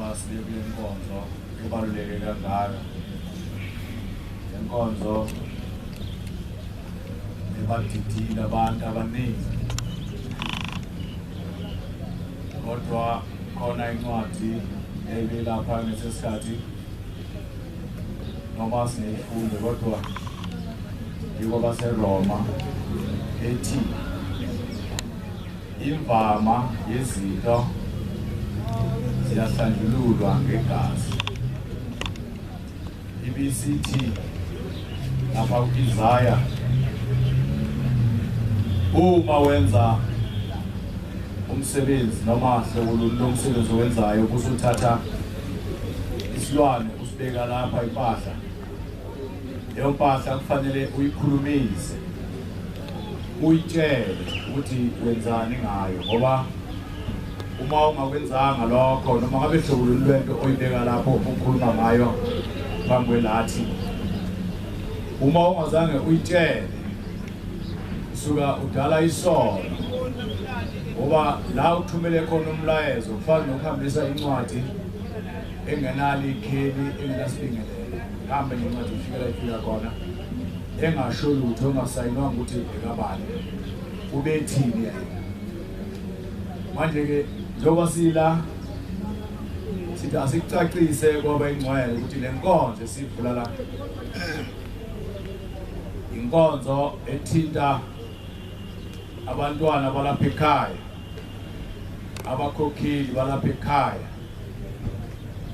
Ukuba sibe kule nkonzo ebaluleke kangaka, lenkonzo ebadidile abantu abaningi, kodwa khona incwadi ebelapha ngesikhathi noma singayifunde, kodwa ikwabaseRoma ethi imvama yezinto ziyahlanjululwa ngegazi. Ibisithi lapha ku-Isaya, uma wenza umsebenzi noma hlobo lomsebenzi owenzayo, usuthatha isilwane usibeka lapha impahla, leyo mpahla kufanele uyikhulumise, uyitshele ukuthi wenzani ngayo, ngoba uma ungakwenzanga lokho noma ngabe hlobo lwento oyibeka lapho ukhuluma ngayo phambi kwelathi, uma ungazange uyitshele usuka udala isono, ngoba la uthumele khona umlayezo kufana nokuhambisa incwadi engenalo ikheli, engenasibingelelo, hambe ngencwadi ifikela ifika khona engasho lutho, engasayinwanga ukuthi ekabani, ubethini yena. Manje-ke njengoba sila sithi asikucacise kwaba ingcwele ukuthi le nkonzo esivula la inkonzo ethinta abantwana balapha ekhaya, abakhokheli balapha ekhaya,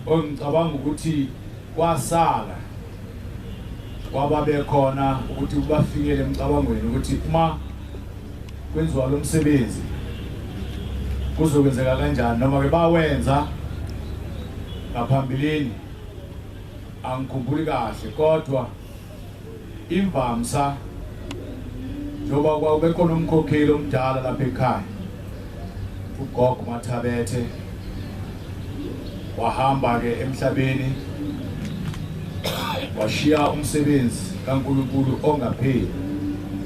ongicabanga ukuthi kwasala kwababekhona ukuthi kubafikele emcabangweni ukuthi uma kwenziwa lo msebenzi kuzokwenzeka kanjani, noma ke bawenza ngaphambilini angikhumbuli kahle, kodwa imvamsa njengoba kwakubekhona umkhokheli omdala lapha ekhaya, uGogo Mathabethe, wahamba ke emhlabeni washiya umsebenzi kaNkulunkulu ongapheli,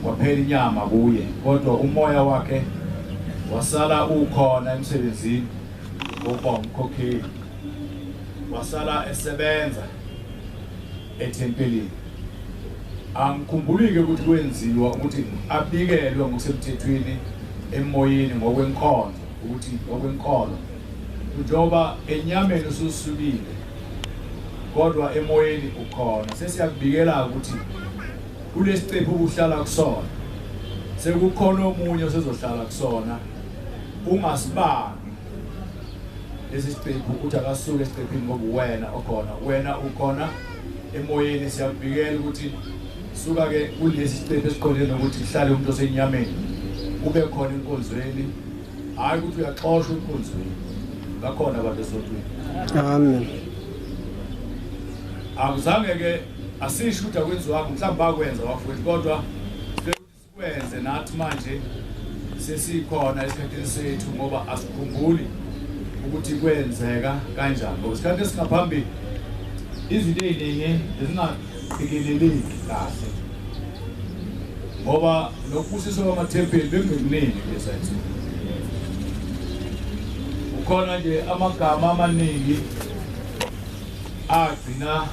kwaphela inyama kuye, kodwa umoya wakhe wasala ukhona emsebenzini wokuba umkhokheli, wasala esebenza ethempelini. Angikhumbuli-ke ukuthi kwenziwa ukuthi abikelwe ngokusemthethweni emoyeni ngokwenkonzo, ukuthi ngokwenkolo, njengoba enyameni ususukile kodwa emoyeni ukhona. Sesiyakubikela ukuthi kulesicephu ubuhlala kusona sekukhona omunye osezohlala kusona, ungasibangi lesi sicephu ukuthi akasuke esicephini ngoba wena okhona, wena ukhona emoyeni. Siyakubikela ukuthi suka ke kulesi sicephu esiqondene nokuthi kuhlale umuntu osenyameni, ube khona enkonzweni, hayi ukuthi uyaxoshwa enkonzweni, bakhona abantu esontweni. Amen. Akuzange ke asisho ukuthi akwenziwanga, mhlawumbe bakwenza bafowethu, kodwa sikwenze nathi manje sesikhona esikhathini sethu, ngoba asikhumbuli ukuthi kwenzeka kanjani, ngoba isikhathi esingaphambili izinto eziningi zingaqikeleleki kahle, ngoba nokubusiswa kwamathempeli bekungekuningi kulesa nsuku. Kukhona nje amagama amaningi agcina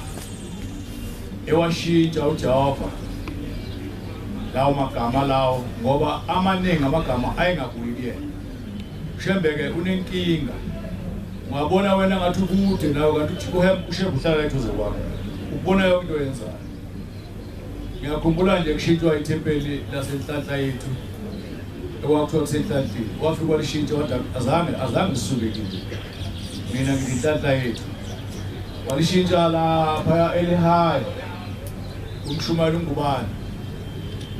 ewashintsha uJehova lawo magama lawo, ngoba amaningi amagama ayengabuyi kuyena. Shembe-ke unenkinga, ungabona wena ngathi ukude nawe, kanti uShembe uhlala eduze kwakho, ukubona yonke into oyenzayo. Ngiyakhumbula nje kushintshwa ithempeli laseNhlanhla yethu, ekwakuthiwa kuseNhlanhleni, kwafika walishintsha wathi azange lisuke kimi, mina ngithi inhlanhla yethu. Walishintsha lapha elihayi umshumayeli ungubani,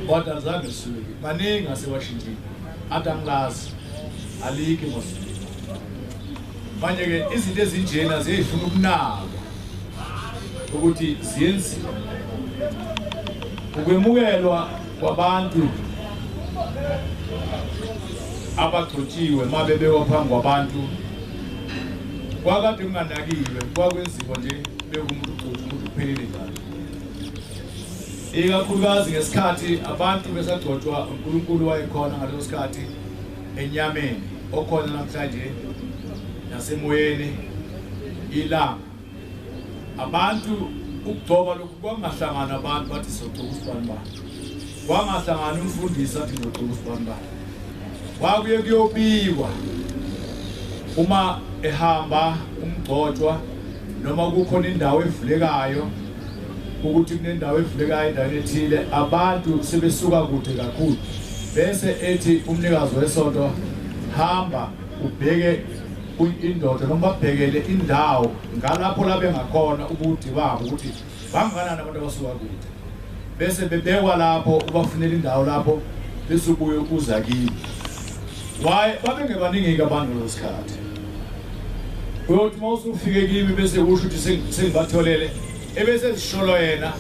kodwa azange lisuke kimi. Maningi asewashintshile, athi angilazi, alikho emazulwini. Manje-ke izinto ezinjena ziyifuna ukunakwa ukuthi ziyenziwe. Ukwemukelwa kwabantu abagcotshiwe uma bebekwa phambi kwabantu kwakade kunganakiwe, kwakwenziwa nje bekumuntu ugcotshwa umuntu kuphelele njalo. Ikakhulukazi ngesikhathi abantu besagcotshwa, uNkulunkulu wayekhona ngaleso sikhathi enyameni, okhona namhlanje nasemoyeni. ilanga abantu ukugcoba lokhu kwangahlangana abantu bathi sogcoba usibanibani, kwangahlangana umfundisi athi ngogcoba usibanibani. Kwakuye kuyobikwa uma ehamba umgcotshwa noma kukhona indawo evulekayo, ukuthi kunendawo evulekayo endaweni ethile, abantu sebesuka kude kakhulu, bese ethi umnikazi wesonto hamba ubheke indoda noma babhekele indawo ngalapho la bengakhona ukuthi babo ukuthi banganani abantu abasuka kude, bese bebekwa lapho ubafunela indawo lapho bese ubuye uza kimi. Why babengebaningi abantu ngaleso sikhathi? Uyothi uma usufike kimi bese usho ukuthi sengibatholele, ebese zisholo yena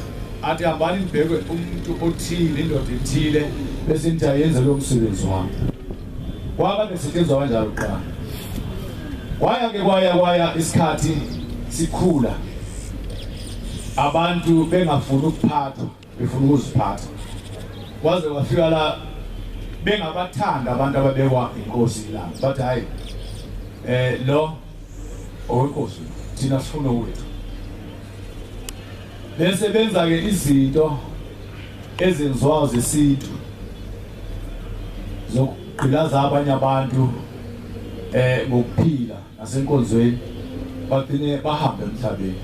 athi hambani nibhekwe umuntu othile, indoda ethile, bese nithi ayenze lo msebenzi wami. Kwaba nesetshenzwa kanjalo kuqala. Kwaya-ke kwaya isikhathi sikhula, abantu bengafuni ukuphathwa, befuna ukuziphatha. Kwaze kwafika la bengabathanda abantu ababekwa inkosi ilanga, bathi hayi lo owenkosi, thina sifuna owethu. Bese benza-ke izinto ezenziwayo zesintu zokugqilaza abanye abantu ngokuphila nasenkonzweni, bagcine bahambe emhlabeni.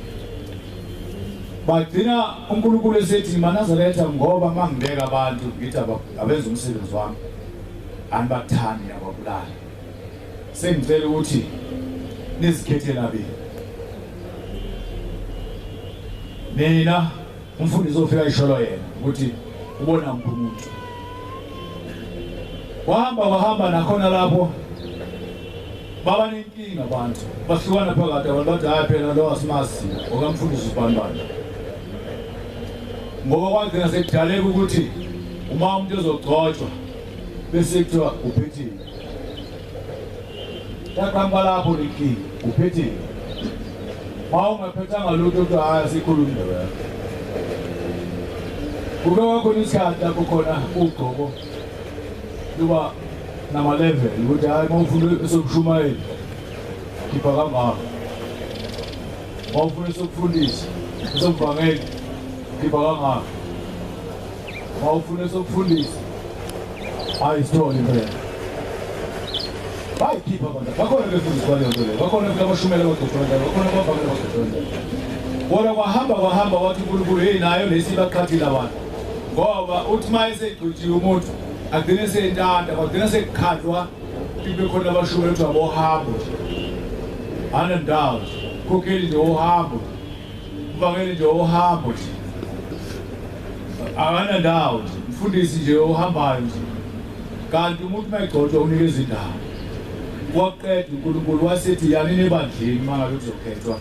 Bagcina uNkulunkulu esethi maNazaretha, ngoba mangibeka abantu ngithi abenza umsebenzi wami anibathandi ababulali, sengicela ukuthi nizikhethele abili. Mina umfundisi ofika isholo yena ukuthi ubona umuntu. Wahamba nakhona lapho baba nenkinga abantu, bahlukana phakathi abantu, bathi hayi phela lo asimazi okamfundisi usibanibani. Ngoba kwagcina sekudaleka ukuthi uma umuntu ezogcotshwa bese kuthiwa uphethile, yaqhamuka lapho lenkinga, uphethile. Ma ungaphethanga lutho kuthiwa hayi asikhulumi indaba yakho. Kuke kwakhona isikhathi lapho khona ugqoko luba nama-level ukuthi hayi uma ufuna esokushumayela khipha kangaka, uma ufuna esokufundisa esokuvangeli khipha kangaka, uma ufuna esokufundisa hayi sithole impela. Bayikhipha abantu, bakhona befundisa baleyo nto leyo, bakhona abashumela abagcotshwa kanjalo, bakhona abavangeli abagcotshwa kanjalo. Kodwa kwahamba wathi uNkulunkulu hey nayo lesi baqhathile abantu, ngoba uthi uma esegcotshiwe umuntu agcine sentanta, bagcine sekukhandlwa kube khona abashumela kuthiwa bohambo nje, anandawo khokheli nje ohambo, uvangeli nje ohambo nje, akanandawo nje, mfundisi nje ohambayo nje. Kanti umuntu uma egcotshwa unikeza indawo. Waqeda uNkulunkulu wasethi yanini ebandleni uma ngabe kuzokhethwa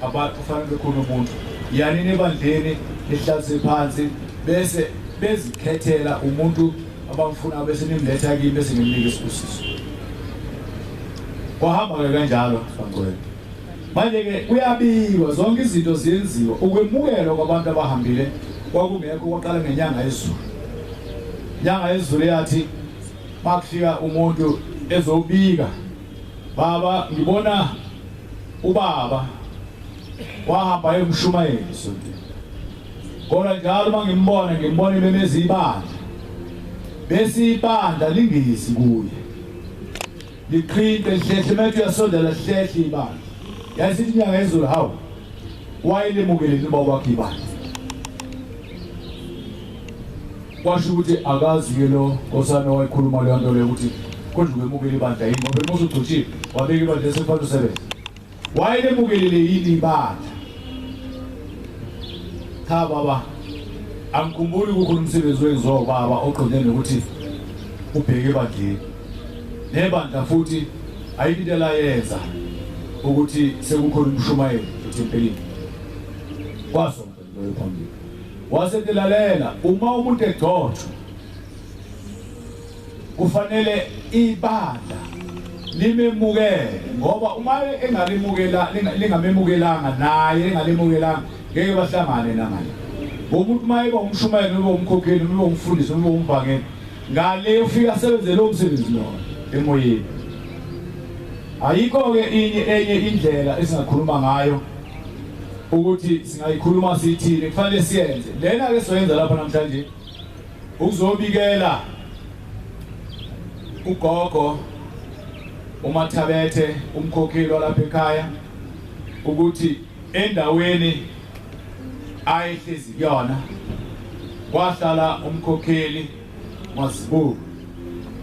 abantu kufanele bekhona umuntu, yanini ebandleni nihlalise phansi bese bezikhethela umuntu abamfuna, bese nimletha kimi bese ngimnika isibusiso. Kwahamba-ke kanjalo bangcwele. Manje-ke kuyabikwa zonke izinto ziyenziwa, ukwemukelwa kwabantu abahambile kwakungekho, kwaqala ngenyanga yezulu. Inyanga yezulu yathi makufika umuntu ezobika, baba ngibona ubaba wahamba emshumayeli esontweni, kodwa njalo uma ngimbona ngimbona ememeza ibandla, bese ibandla lingezi kuye liqhinte lihlehle, methu uyasondela lihlehle ibandla. Yayisithi inyanga yezulu hawu, wayelemukele ubaba wakhe ibandla. Kwasho ukuthi akazi-ke lo nkosana owayekhuluma leyo nto leyo ukuthi kodwa ukwemukela ibandla yini, ngoba uma usugcotshiwe wabeka ibandla esekufanele usebenze. Wayelemukelile yini ibandla? Cha baba, angikhumbuli kukhona umsebenzi wenziwa ubaba oqondene nokuthi ubheke ebandleni. Nebandla futhi ayikho into elayenza ukuthi sekukhona umshumayeli ethempelini. Kwasonto loyo phambili. Wasethi lalela, uma umuntu egcotshwa kufanele ibandla limemukele, ngoba uma engalimukela lingamemukelanga naye engalimukelanga ngeke bahlangane nangale. Umuntu uma eba umshumayeli noma umkhokheli noma umfundisi noma umvangeli, ngale ufika asebenzele lo msebenzi loyo emoyeni. Ayikho ke enye indlela esingakhuluma ngayo ukuthi singayikhuluma sithini, kufanele siyenze lena ke soyenza lapha namhlanje ukuzobikela ugogo uMathabethe umkhokheli walapha ekhaya ukuthi endaweni ayehlezi kuyona kwahlala umkhokheli Mazibuko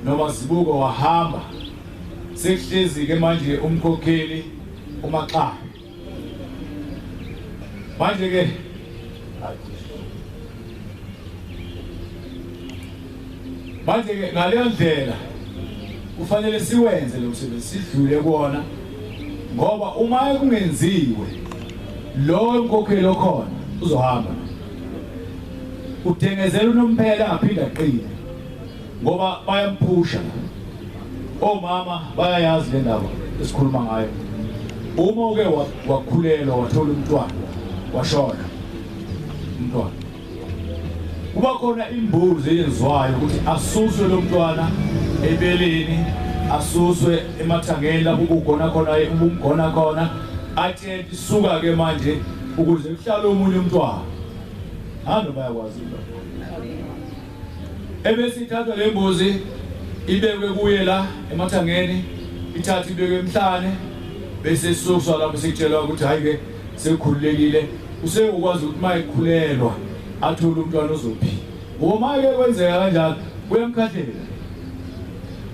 noMazibuko wahamba, sekuhlezi ke manje umkhokheli uMaxaba. Manje ke ngaleyo ndlela kufanele siwenze lo msebenzi, sidlule kuwona, ngoba uma kungenziwe lo mkhokheli okhona uzohamba udengezela unomphela angaphinda aqine, ngoba bayamphusha. Omama bayayazi le ndaba esikhuluma ngayo. Uma uke wakhulelwa wathola umntwana washona umntwana, kuba khona imbuzi eyenziwayo ukuthi asuswe lo mntwana ebeleni, asuswe emathangeni lapho ubugona khona, ubumgona khona, athi isuka ke manje ukuze kuhlale omunye umntwana. Hano bayakwazi lokho. Ebese ithathwa le mbuzi ibekwe kuye la emathangeni, ithathe ibekwe emhlane, bese isuswa lapho sikutshelwa ukuthi hayi ke sekukhululekile, usengukwazi ukuthi mayikhulelwa athole umntwana ozophila. Ngoba uma ke kwenzeka kanjalo kuyamkhahlela.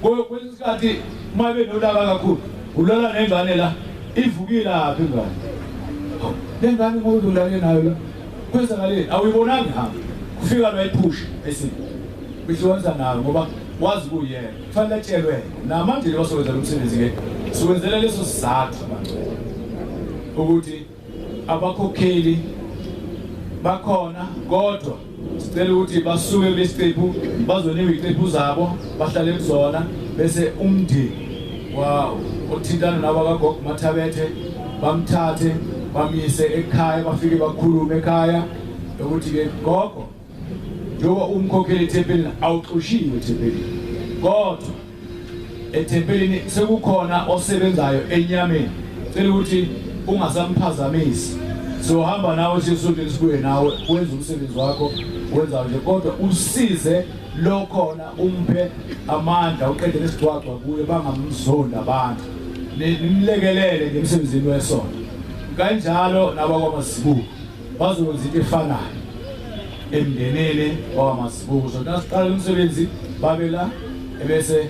Kwesinye isikhathi uma benolaka kakhulu ulala nengane la ivukile lapha ingane. Le ngane ngoba ulale nayo la kwenzakaleni awuyibonanga ihamba. Kufika lo ayiphusha esithi uyihlukanisa nayo ngoba wazi kuyena. Kufanele atshelwe. Namanje lo basokwenza lo msebenzi ke siwenzela leso sizathu bangcwele ukuthi abakhokheli bakhona, kodwa sicela ukuthi basuke kulesiqephu bazonikwa iziqephu zabo bahlale kuzona, bese umndeni wa othintana nabo kagogo Mathabethe bamthathe bamyise ekhaya, bafike bakhulume ekhaya ukuthi ke gogo njengoba umkhokheli ethempelini awuxoshiwe ethempelini, kodwa ethempelini sekukhona osebenzayo enyameni, cela ukuthi ungasamphazamisi. Sohamba nawe siyosontweni sibuye nawe wenze umsebenzi wakho wenza nje, kodwa usize lokhona umphe amandla uqede lesigcwagcwa kuye bangamzondi abantu, nimlekelele nje emsebenzini wesonto. Kanjalo nabakwaMazibuko bazokwenza into efanayo emndenini wakwaMazibuko. So nasiqala umsebenzi babe la ebese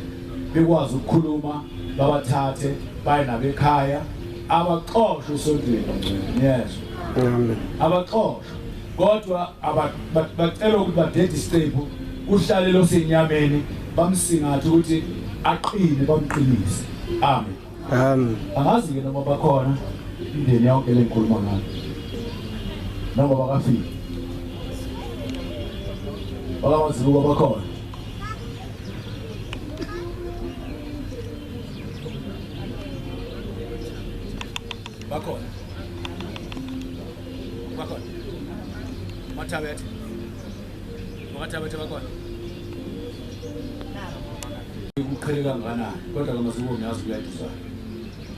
bekwazi ukukhuluma, babathathe baye nabo ekhaya, abaxoshwe esontweni. Yes, abaxoshwe, kodwa bacela ukuthi badede isiqephu kuhlale lo senyameni, bamsingathe ukuthi aqine, bamqinise. Amen. Amen. Angazi ke noma bakhona imindeni yonke lengikhuluma ngayo noma bakafiki bakaMazibuko bakhona. Bakhona. Bakhona. Mathabethe. Mathabethe bakhona. Ukuqhele kangakanani kodwa kaMazibuko ngiyazi kuyadisana.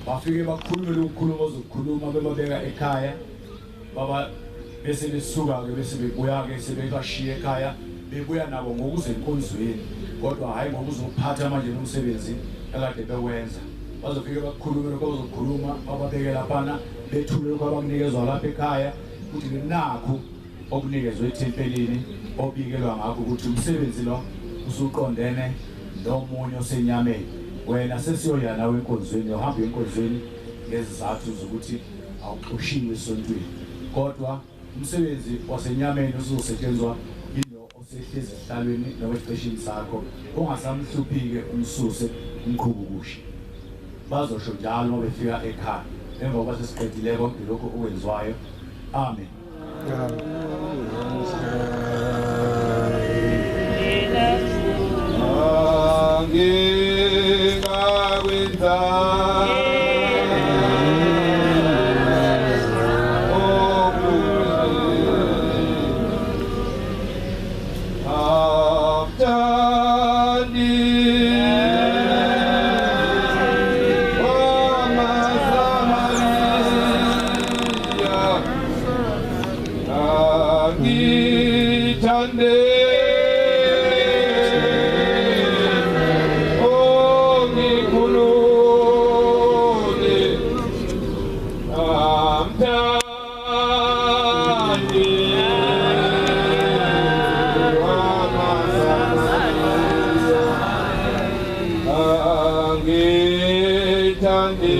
Bafike bakhulume ukukhuluma ozokukhuluma bebabeka ekhaya, baba bese besuka ke bese bebuya ke sebebashiya ekhaya, bebuya nabo ngokuze enkonzweni, kodwa hayi ngokuzophatha manje umsebenzi akade bewenza. Bazofike bakhulume lokho bazokhuluma, bababeke laphana, bethule lokho abakunikezwa lapha ekhaya, ukuthi nakhu okunikezwe ethempelini obikelwa ngakho ukuthi umsebenzi lo usuqondene nomunye osenyameni. Wena sesiyoya nawe enkonzweni, uhamba enkonzweni ngezizathu zokuthi awuxoshiwe esontweni, kodwa umsebenzi wasenyameni uzosetshenzwa yilo osehlezi esihlalweni noma esiqeshini sakho, ungasamhluphike umsuse umqhubukushe. Bazosho njalo uma befika ekhaya emva kokuba sesiqedile konke lokho okwenziwayo. Amen. After Angithande ongikhulule amthandi wamaSamariya angithande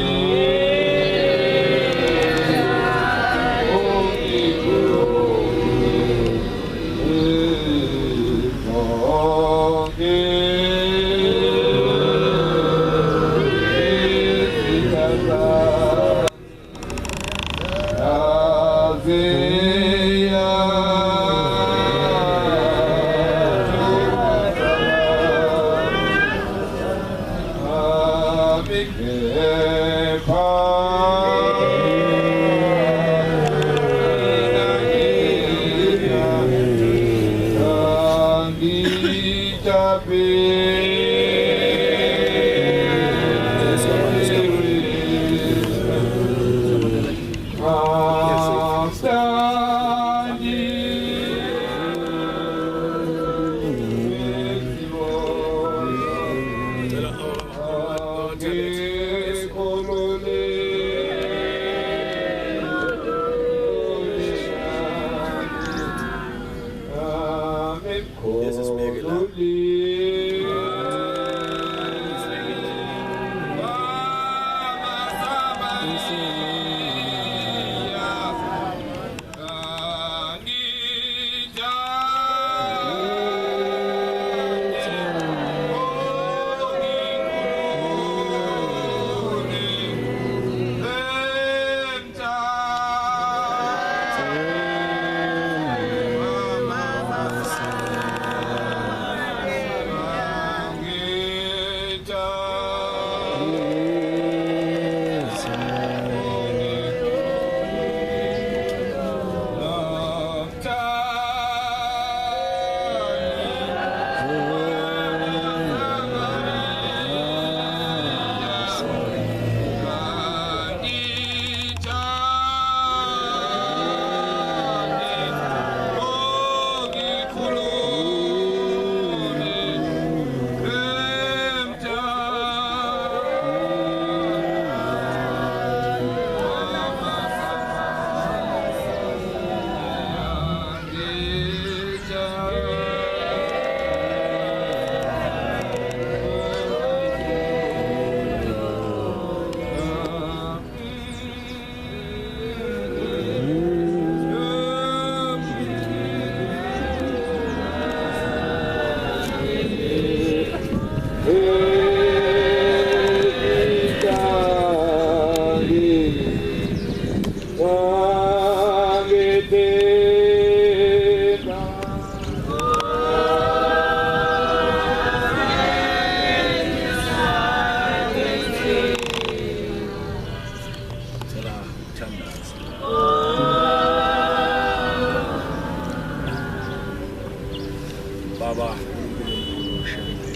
Baba, uNkulunkulu ushembe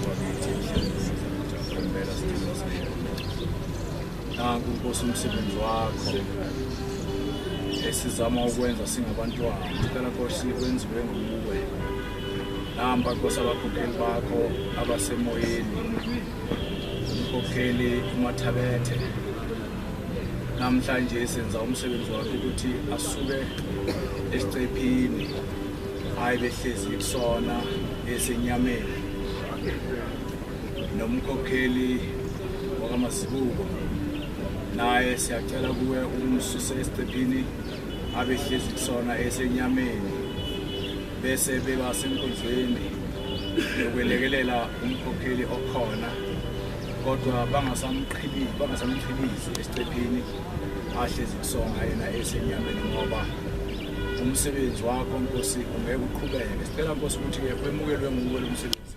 wakithi emhlabeni sithemba. Nanku Nkosi umsebenzi wakho esizama ukwenza singabantwana. Sicela Nkosi wenziwe nguwe. Namba Nkosi abakhokheli bakho abasemoyeni. Umkhokheli uMathabethe. Namhlanje senza umsebenzi wakhe ukuthi asuke esicephini hayi behlezi kusona esenyameni. Nomkhokheli wakamazibuko naye siyacela kuwe umsuse esicephini abehlezi kusona esenyameni bese beba senkonzweni yokwelekelela umkhokheli okhona kodwa bangasamqhilizi esicephini ahlezi kusona yena esenyameni ngoba umsebenzi wakho Nkosi ungeke uqhubeke. Sicela Nkosi ukuthi ke wemukelwe nguwe lo msebenzi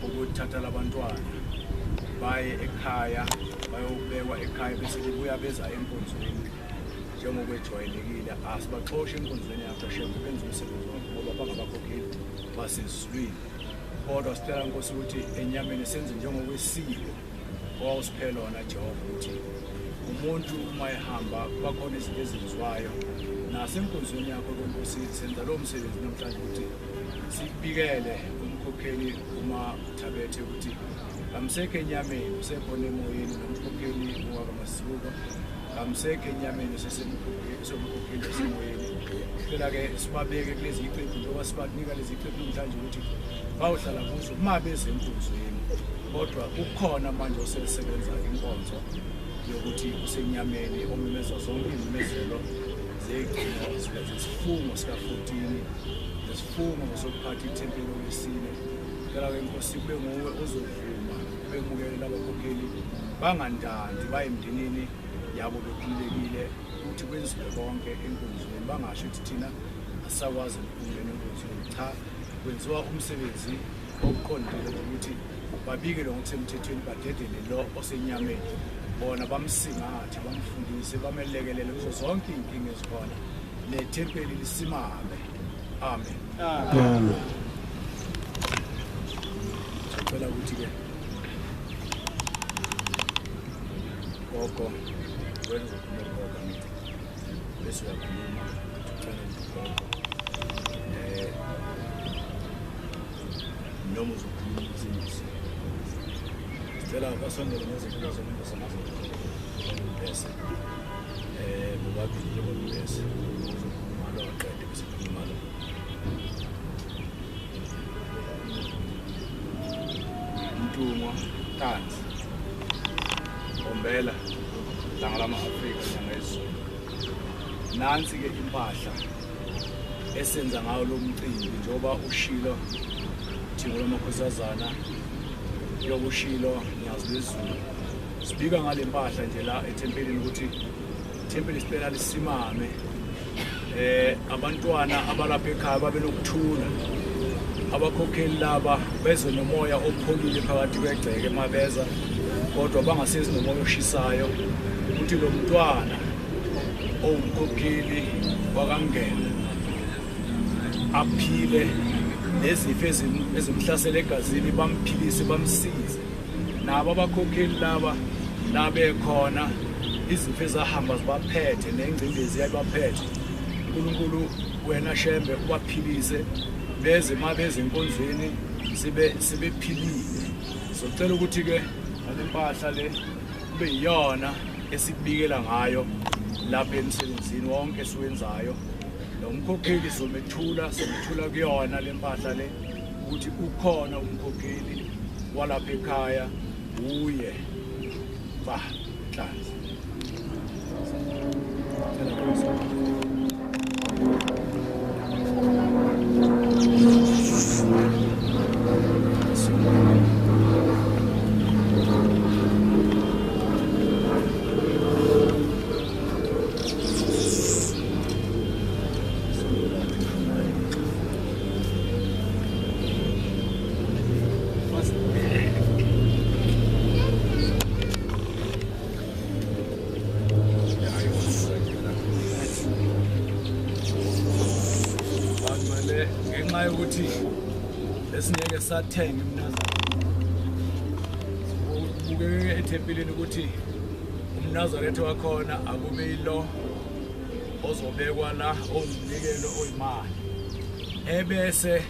ukuthatha labantwana baye ekhaya bayobekwa ekhaya bese bebuya beza enkonzweni njengokwejwayelekile. Asibaxoshe enkonzweni yakho Shembe, benze umsebenzi wakho ngoba bangabakhokheli basezulwini. Kodwa sicela Nkosi ukuthi enyameni senze njengokwesiko owawusiphe lona Jehova ukuthi Umuntu uma ehamba bakhona izinto ezenziwayo nasenkonzweni yakho kwenkosi. Senza lo msebenzi namhlanje ukuthi sibikele umkhokheli uma Thabethe ukuthi kamsekho enyameni, usekhona emoyeni. Nomkhokheli owakwaMasibuko kamsekho enyameni, usesemkhokheli osemoyeni. Sicela-ke sibabeke kulezi iqephu, njengoba sibanika lezi iqephu namhlanje ukuthi bawuhlala kuzo uma bezenkonzweni, kodwa kukhona manje osesebenza inkonzo yokuthi usenyameni omemeza zonke izimemezelo zegcino zesifungo sika-14, nesifungo sokuphatha ithempeli olwesine. Cela-ke Nkosi kube nguwe ozovuma bemukele labakhokheli, bangandandi baye emndenini yabo bekhululekile ukuthi kwenziwe konke enkonzweni, bangasho ukuthi thina asisakwazi ukungena enkonzweni. Cha, kwenziwa umsebenzi okuqondile ukuthi babikele ngokusemthethweni, badedele lo osenyameni, bona bamsingathe, bamfundise, bamelekelele kuzo zonke iy'nkinga ezikhona, nethempeli lisimame. Amen. Amen. Sicela ukuthi-ke gogo wena uzokhuluma gogo ngithi bese uyakhuluma ukuthi ucela ukuthi gogo noma uzokhuluma umsindisi. Sicela basondele nezinto zomuntu bese bobabili njengoba bese uzokhuluma lo aqede bese khuluma lo. Mntungwa Ntanzi Bombela Langa lama-Afrika nyanga yezulu. Nansi-ke impahla esenza ngayo lo mcimbi, njengoba ushilo Thingo lwamakhosazana, njengoba ushilo Nyazi lwezulu. Sibika ngale mpahla nje la ethempelini ukuthi ithempeli sicela lisimame, abantwana abalapha ekhaya babe nokuthula, abakhokheli laba beze nomoya opholile phakathi kwegceke mabeza, kodwa bangasezi nomoya oshisayo, ukuthi lo mntwana owumkhokheli wakangena aphile nezifo ezimhlasela egazini, bamphilise, bamsize. Nabo abakhokheli laba labekhona izifo ezahamba zibaphethe nengcindezi yayibaphethe, uNkulunkulu wena Shembe ubaphilise, beze mabeze enkonzweni sibephilile. Socela ukuthi-ke ngale mpahla le kube yiyona esikubikela ngayo lapha emsebenzini wonke esiwenzayo. Lo mkhokheli somethula kuyona le mpahla le ukuthi ukhona umkhokheli walapha ekhaya, uye ba Nhlanzi. Ngenxa yokuthi esingeke sathenga imNazaretha, kubukeke ethempelini ukuthi umNazaretha wakhona akube yilo ozobekwa la owumnikelo oyimali, ebese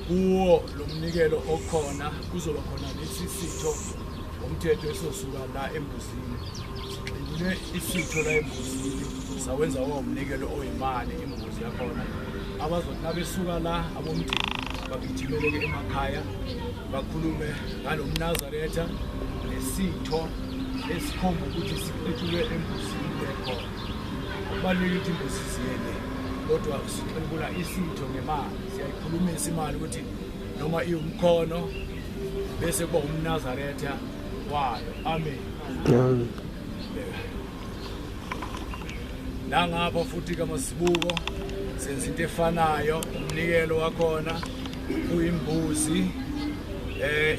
kuwo lo mnikelo okhona kuzoba khona lesi sitho umthetho esosuka la embuzini, sixibule isitho la embuzini sawenza wawumnikelo oyimali imbuzi yakhona. Abazothi nabesuka la abomndeni bagijimele emakhaya bakhulume ngalo mNazaretha nesitho esikhomba ukuthi sixetshulwe embuzini lekhona. Kubalulekile ukuthi imbuzi ziyele, kodwa sixebula isitho ngemali, siyayikhulumisa imali ukuthi noma iwumkhono bese kuba umNazaretha wayo. Amen. Nangapha futhi kaMasibuko senza into efanayo, umnikelo wakhona uyimbuzi,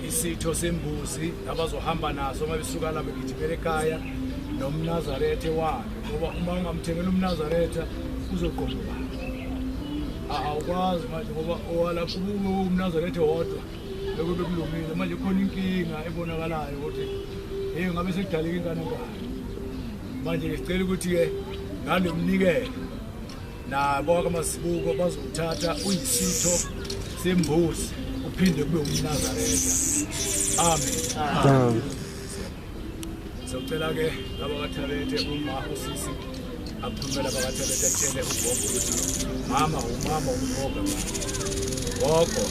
isitho sembuzi abazohamba naso uma besuka la begijimela ekhaya nomNazaretha wakhe, ngoba uma ungamthengela umNazaretha uzoqonda awukwazi manje, ngoba owalapho umNazaretha wodwa bekube kulungile. Manje khona inkinga ebonakalayo ukuthi hey ngabe sekudaleka ingane ngane. Manje ngicela ukuthi ke ngalomnikelo nabo amazibuko bazowuthatha uyisitho sembuzi uphinde kube umNazaretha. Amen. Amen. Siyocela ke laba kaThabethe uma usisi aphumela bakaThabethe atshele ugogo ukuthi mama umama umgogo gogo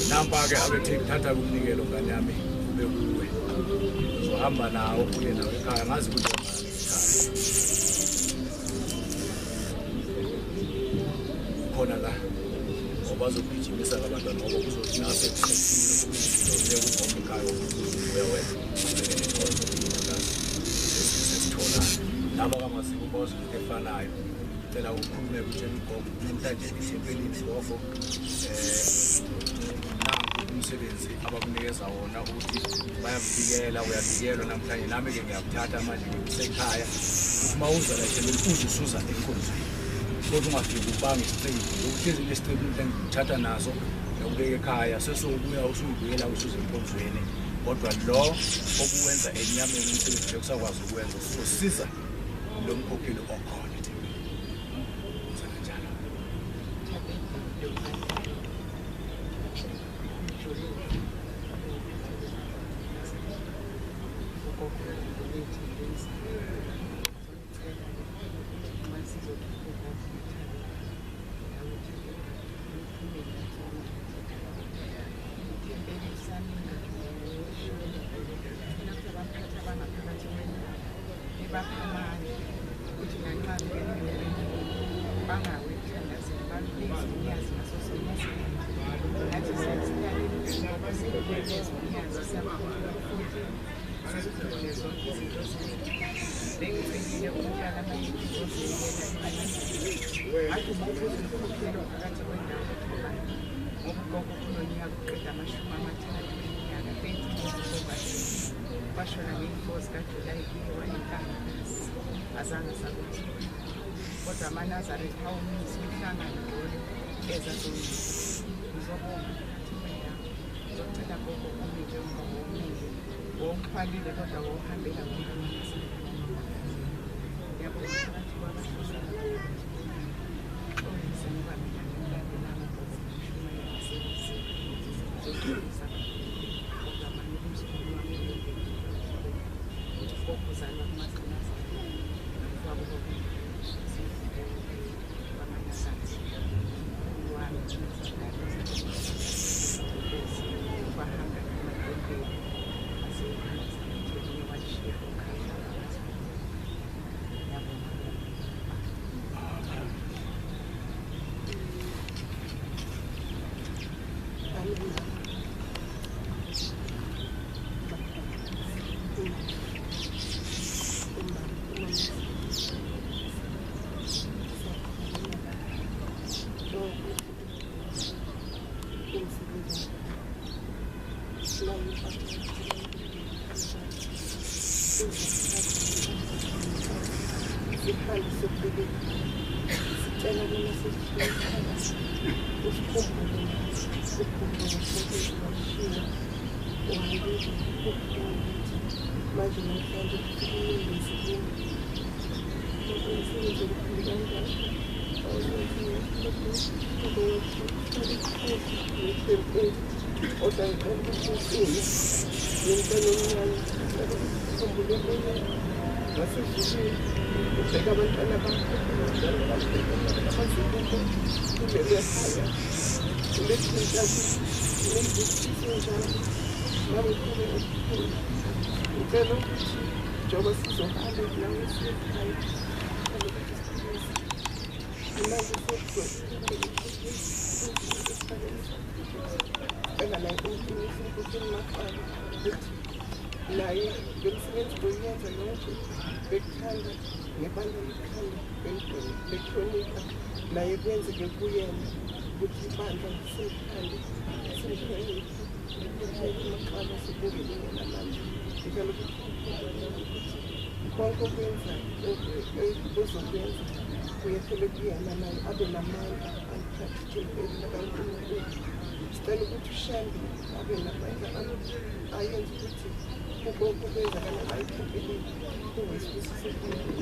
nampa ke abethe ngithatha umnikelo ngane yami ube kuwe uzohamba nawo uye nawo ekhaya ngazi ukuthi khona la ngoba bazogijimisa abantwana ngoba kuzothi nase kuqedile ugogo ekhaya uya wena sesithola laba kamasiko bazothi efanayo. Cela ukhulume kutshela ugogo namhlanje ethempelini gogo nangu umsebenzi abakunikeza wona ukuthi bayakubikela uyabikelwa namhlanje nami ke ngiyakuthatha manje ngikusekhaya uma uza la ethempelini uze usuza enkonzweni kodwa ungafiki ubange isicebu uhlezi nesicebu namhlanje ngithatha naso ngiyakubeka ekhaya sesobuya usubuyela usuza enkonzweni kodwa lo okuwenza enyameni umsebenzi lokusakwazi ukwenza usosiza lo mkhokheli okhona ethempelini. Kanjalo. Kodwa amaNazaretha awumisi umhlangano loyo ezazongisa ngizobonga phakathi kwendawo ngizocela gogo ume njengoba womile wowuxhwalile kodwa wowuhambela wonke amaNazaretha. Ngiyabonga phakathi kwabahluza xolise ngoba mina ngimlandelanga gogo ngishumayela ngisebenzile ngizoxolisa kodwa manje umzukulu wami ugogo uzalwa kumaNazaretha nomfowabo Naye lo msebenzi boyenza yonke bekuthanda ngebandla likuthanda bekuhlonipha naye kwenzeke kuyena ukuthi ibandla simthande simhloniphe amaqala sibukele namanje njalo ukuthi konke okwenzayo ozokwenza kuyehlele kuyena naye abe namandla alithathe ithempeli likaNkulunkulu. Sicela ukuthi uShembe abe namandla ayenze ukuthi Konke okwenzakala la ethempelini kuyisibusiso esikhulu.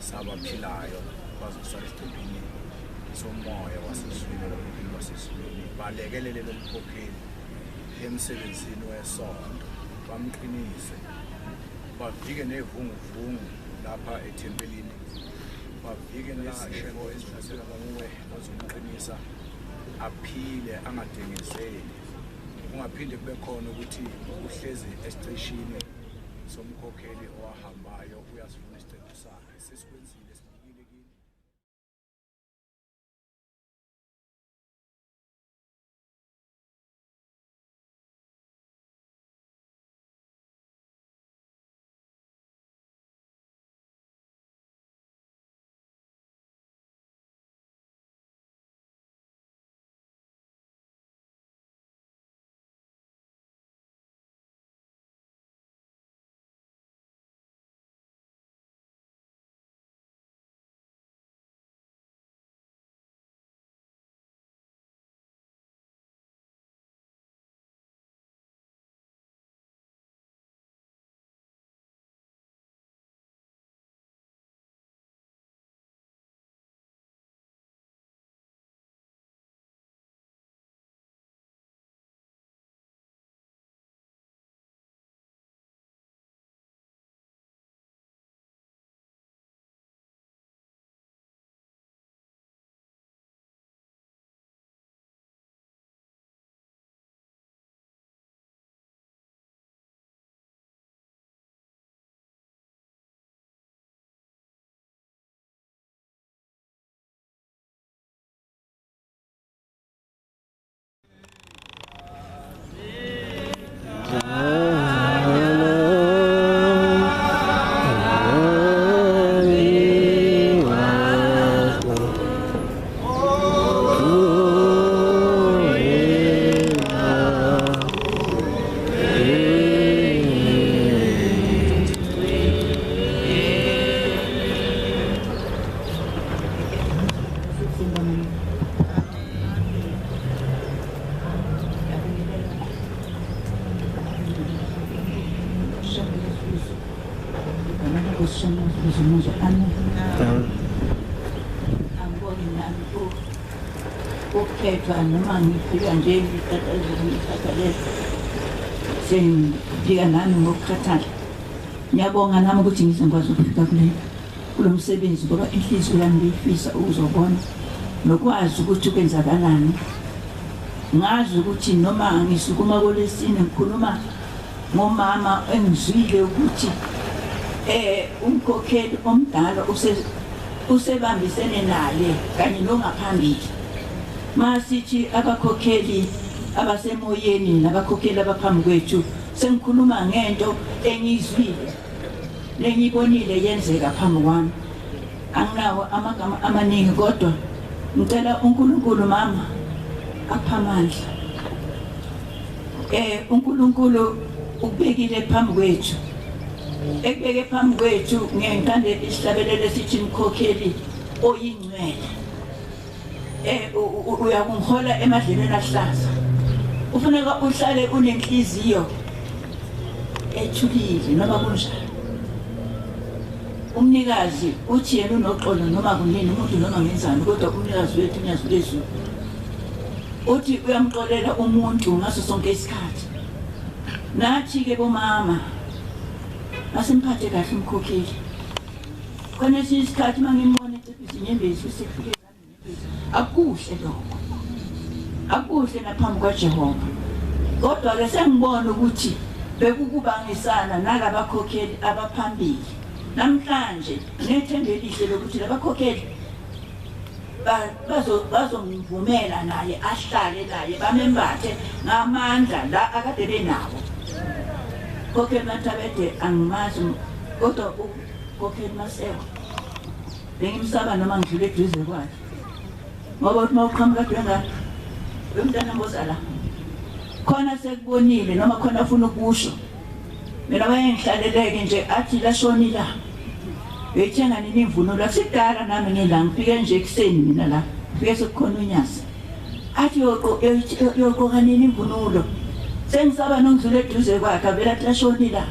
Sabaphilayo bazosala esiqephini somoya wasezulwini abakhokheli basezulwini balekelele lo mkhokheli emsebenzini wesonto, bamqinise, bavike nevunguvungu lapha ethempelini, bavike nesifo esihlasela kuwe bazomqinisa aphile angadengezeli. Kungaphinde kube khona ukuthi uhlezi esiqeshini somkhokheli owahambayo uyasifuna isiqephu sakhe sesikwenzile sibikile kini. Ukukhethwa noma ngifika nje ngikhathazekile sengifika nami ngokukhathala. Ngiyabonga nami ukuthi ngizokwazi ukufika kulo msebenzi ngoba inhliziyo yami beyifisa ukuzobona nokwazi ukuthi kwenzakalani. Ngazi ukuthi noma ngisukuma kolesine ngikhuluma ngomama engizwile ukuthi umkhokheli omdala usebambisene naye kanye nongaphambili. Masithi abakhokheli abasemoyeni nabakhokheli abaphambi kwethu, sengikhuluma ngento engiyizwile nengiyibonile yenzeka phambi kwami. Anginawo amagama amaningi, kodwa ngicela uNkulunkulu mama aphamandla. uNkulunkulu ukubekile phambi kwethu, ekubeke phambi kwethu. Ngiyangithanda isihlabelelo esithi mkhokheli oyingcwele, uyakungihola emadlelweni ahlaza. Ufuneka uhlale unenhliziyo ethulile noma kunjani. Umnikazi uthi yena unoxolo noma kunini, umuntu noma ngenzani, kodwa umnikazi wethu uNyazi lwezulu uthi uyamxolela umuntu ngaso sonke isikhathi. Nathi-ke bomama asimphathe kahle umkhokheli. Khona esinye isikhathi uma ngimbona eciphisa inyembezi, usefike inyembezi, akuhle lokho, akuhle naphambi kwaJehova. Kodwa-ke sengibona ukuthi bekukubangisana nalabakhokheli abaphambili. Namhlanje nethemba elihle lokuthi labakhokheli bazomvumela naye ahlale naye, bamembathe ngamandla la akade benawo. Khokheli Mathabede angimazi, kodwa uKhokheli Maseko bengimsaba noma ngidlule eduze kwakhe, ngoba uthi uma uqhamuka kade wemntana ngozala khona sekubonile noma khona afuna ukusho. Mina wayengihlaleleke nje athi lashona ilanga, uyithenga nini imvunulo? Akusidala nami ngila, ngifike nje ekuseni mina la, ngifike sekukhona uNyazi, athi uyogqoka nini imvunulo? Sengisaba nongidlula eduze kwakhe, avele athi lashona ilanga,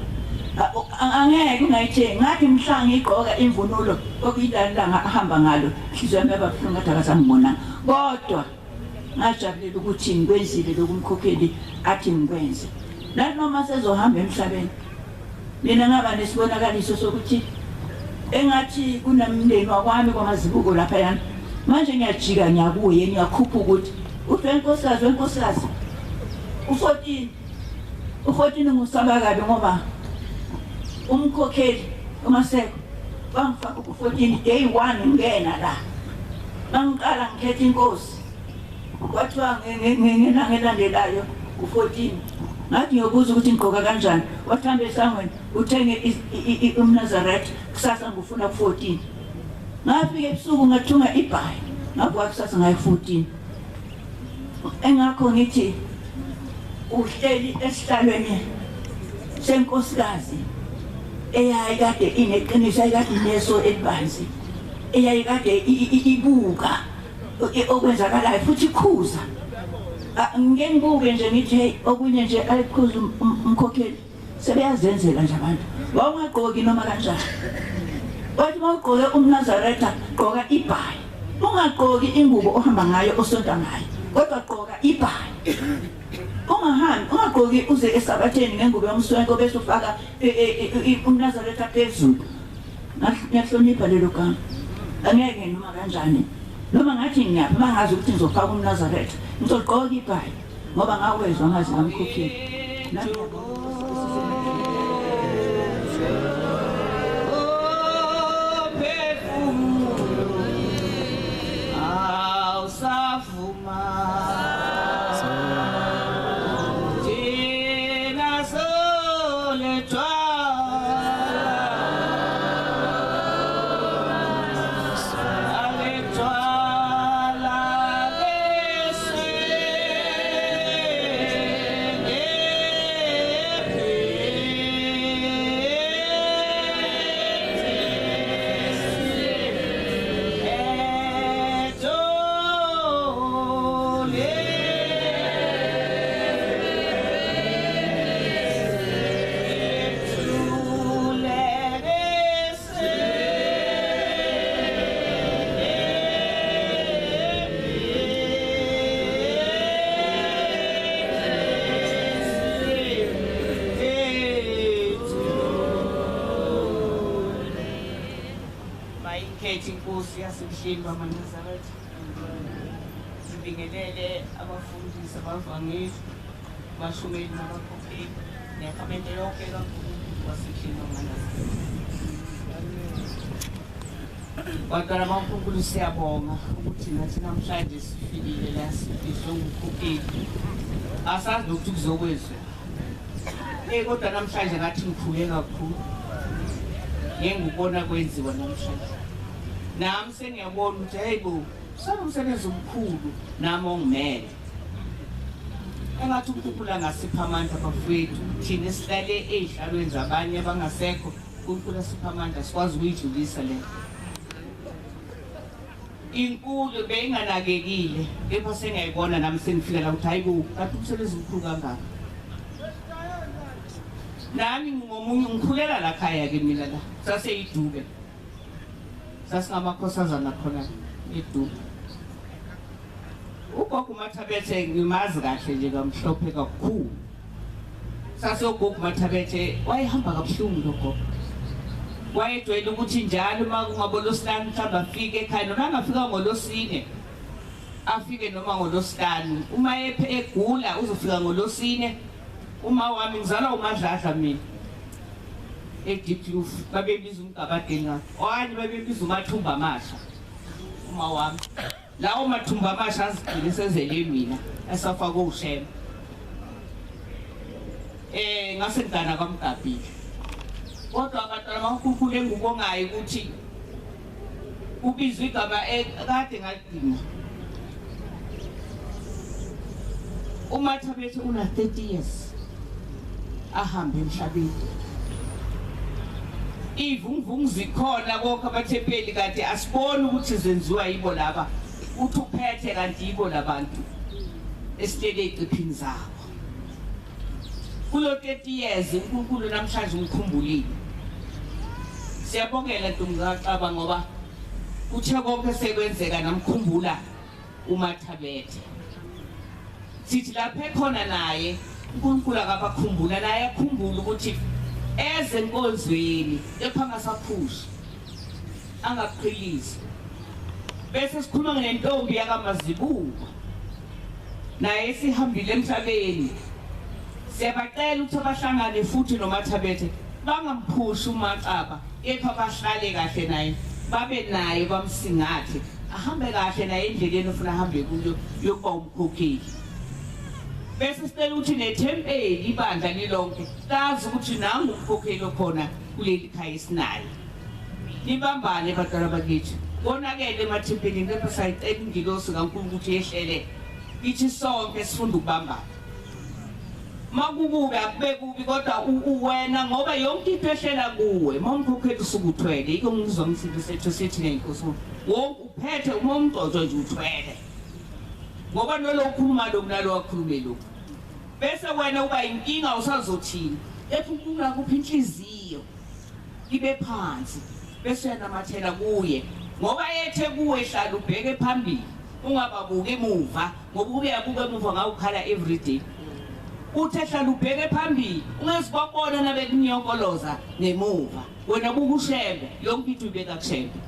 angeke ungayithengi. Ngathi mhla ngiyigqoka imvunulo okuyilani langa ahamba ngalo, inhliziyo yami yaba buhlungu, ngathi akasangibonanga. Kodwa ngajabulela ukuthi ngikwenzile lokhu umkhokheli athi ngikwenze. Nanoma sezohamba emhlabeni, mina ngaba nesibonakaliso sokuthi engathi kunomndeni wakwami kwamazibuko laphayana. Manje ngiyajika ngiyakuye, ngiyakhupha ukuthi uthi wenkosikazi, wenkosikazi u-14, u-14 ngusaba kabi, ngoba umkhokheli uMaseko bangifaka ku-14 day 1 ngena la. Mangiqala ngikhetha inkosi, kwathiwa ngelanga elandelayo u-14. Ngathi ngiyobuza ukuthi ngigqoka kanjani, wathi hambe esangweni uthenge umNazaretha, kusasa ngifuna ku-14. Ngafika ebusuku ngathunga ibhayi, ngavuka kusasa ngayo 14. Engakho ngithi uhleli esihlalweni senkosikazi eyayikade ineqiniso, eyayikade ineso elibanzi, eyayikade ibuka okwenzakalayo futhi ikhuza. Ngike ngibuke nje ngithi hey, okunye nje ayikhuza umkhokheli, sebeyazenzela nje abantu. Wawungagqoki noma kanjani, wathi uma ugqoke umNazaretha gqoka ibhayi, ungagqoki ingubo ohamba ngayo osonta ngayo, kodwa gqoka ibhayi. Ungahambi ungagqoki uze esabatheni ngengubo yomswenko bese ufaka umNazaretha phezulu. Ngiyahlonipha lelo gama, angeke noma kanjani, noma ngathi ngiyaphi uma ngazi ukuthi ngizofaka umNazaretha ngizogqoka ibhayi, ngoba ngawezwa ngazi ngamkhokheli. Inkosi yasebuhleni bamaNazaretha, sibingelele abafundisi, abavangeli, abashumeli nabakhokheli nekhamente yonke kaNkulunkulu wasebuhleni bamaNazaretha. Bantwana baNkulunkulu, siyabonga ukuthi nathi namhlanje sifikile la sibizwe ngumkhokheli. Asazi nokuthi kuzokwenzeka. Kodwa namhlanje ngathi ngikhule kakhulu. Ngengubona kwenziwa namhlanje. Nami sengiyabona ukuthi hey bo, sanomsebenzi omkhulu nami ongimele. Engathi uNkulunkulu angasipha amandla bafowethu, thina esihlale ey'hlalweni zabanye abangasekho, uNkulunkulu asipha amandla sikwazi ukuyidlulisa le. Inkulu beyinganakekile, kepha sengiyayibona nami sengifika la ukuthi hayi bo, kanti umsebenzi omkhulu kangaka. Nami ngomunye ngikhulela la khaya ke mina la, saseyidube. Sasingamakhosazana khona eDube. Ugogo uMathabethe ngimazi kahle nje kamhlophe kakhulu. Sasogogo uMathabethe wayehamba kabuhlungu lo gogo. Wayejwayele ukuthi njalo uma kungabolosilanu mhlawumbe afike ekhaya noma angafika ngolosine afike noma ngolosihlanu. Uma egula uzofika ngolosine. Uma wami ngizalwa uMadladla mina eDiepkloof, babebiza umgabadeni okanye babebiza umathumba amasha. Uma wami lawo mathumba amasha azigcine sezele mina esafaka ushema. Ngase ngigana kwaMgabhile. Kodwa abantwana baNkulunkulu engubongayo ukuthi ubizwe igama kade ngaligcina. uMathabethe una 30 years ahambe emhlabeni. Ivunguvungu zikhona konke abathempeli kanti asiboni ukuthi zenziwa yibo laba. Uthi uphethe kanti yibo labantu esihlele ey'ciphini zabo. Kulo 30 years uNkulunkulu namhlanje umkhumbulile. Siyabongela Ntombi kaXaba ngoba uthe konke sekwenzeka namkhumbula uMathabethe. Sithi lapha ekhona naye uNkulunkulu akabakhumbula naye akhumbule ukuthi eze enkonzweni kepha angasaphushi angaqhilizi. Bese sikhuluma ngentombi yakaMazibuko naye sihambile emhlabeni. Siyabacela ukuthi abahlangane futhi noMathabethe bangamphushi uMaxaba kepha bahlale kahle naye, babe naye bamsingathe ahambe kahle naye endleleni ofuna ahambe kuyo yokuba umkhokheli. Bese sicela ukuthi nethempeli ibandla lilonke lazi ukuthi nangu umkhokheli okhona kuleli khaya esinayo. Nibambane bantwana bakithi. Konakele emathempelini kepha sayicela ingilosi kaNkulunkulu ukuthi yehlele kithi sonke sifunde ukubambana. Makukubi akube kubi kodwa uwena ngoba yonke into ehlela kuwe momkhokheli usuke uthwele. Yiko ngizwa ngisiphi sethu sithi ngenkosi wonke uphethe uma umgcozo nje uthwele. Ngoba nalo ukhuluma lokhu nalo akhulume lokhu. Bese wena uba inkinga usazothini. Ethi uNkulunkulu akuphi inhliziyo ibe phansi bese uyanamathela kuye ngoba ethe kuwe hlala ubheke phambili ungababuki emuva ngoba ube yabuka emuva ngawukhala every day. Uthe hlala ubheke phambili ungezibabona nabekunyokoloza ngemuva. Wena buka uShembe yonke into ibeka kuShembe.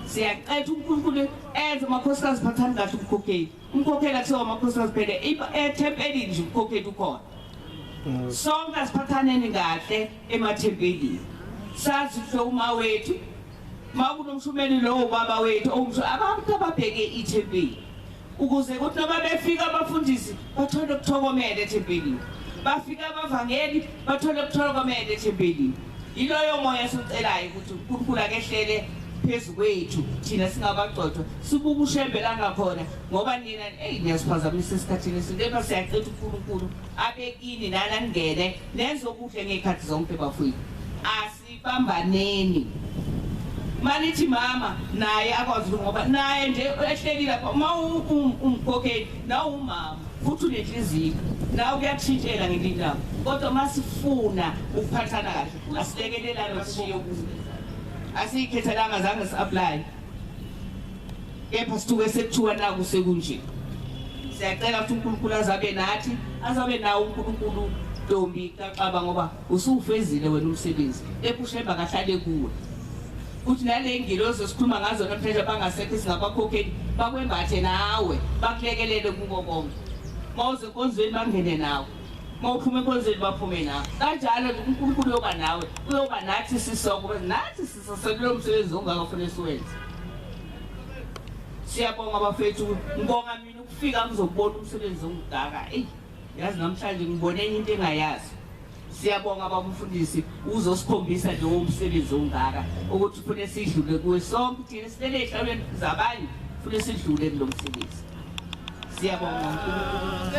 Siyacela uNkulunkulu enze amakhosikazi phathani kahle umkhokheli. Umkhokheli akusiwo amakhosikazi phela ethempelini nje umkhokheli ukhona. Sonke asiphathaneni kahle emathempelini. Sazi ukuthi uma wethu makunomshumeli lowo baba wethu abantu ababheke ithempeli ukuze kuthi noma befika abafundisi bathole ukuthokomela ethempelini, bafika abavangeli bathole ukuthokomela ethempelini. Yiloyo moya esiwucelayo ukuthi uNkulunkulu akehlele phezu kwethu thina singabagcotshwa sibuke uShembe la ngakhona ngoba nina niyasiphazamisa esikhathini eside. Kepha siyacela uNkulunkulu abe kini nana ningene nenze okuhle ngey'khathi zonke bafowethu. Asibambaneni. Manithi mama naye akwazi ngoba naye nje ehleli lapha uma umkhokheli nawe umama futhi unenhliziyo nawe kuyakushintshela ngelinye ilanga. Kodwa masifuna ukuphathana kahle asilekelelane sishiye kuzo. Asiyikhethelanga zange si-apply kepha sithuke sekuthiwa naku sekunje. Siyacela ukuthi uNkulunkulu azabe nathi azabe nawo uNkulunkulu Ntombi kaXaba ngoba usuwufezile wena umsebenzi kepha uShembe akahlale kuwe. Uthi nale ngilozi esikhuluma ngazo namhlanje bangasekho singabakhokheli bakwembathe nawe bakulekelele kuko konke. Mawuze enkonzweni bangene nawe. Uma uphuma enkonzweni baphume nawe. Kanjalo nje uNkulunkulu uyoba nawe, uyoba nathi sisonke, nathi sisaselelo msebenzi ongaka kufanele siwenze. Siyabonga bafethu, ngibonga mina ukufika ngizobona umsebenzi ongaka. Ey, yazi namhlanje ngibone enye into engayazi. Siyabonga babumfundisi uzosikhombisa nje umsebenzi ongaka ukuthi ufune sidlule kuwe sonke thina silele ehlawuleni zabanye ufune sidlule kulo msebenzi. Siyabonga uNkulunkulu.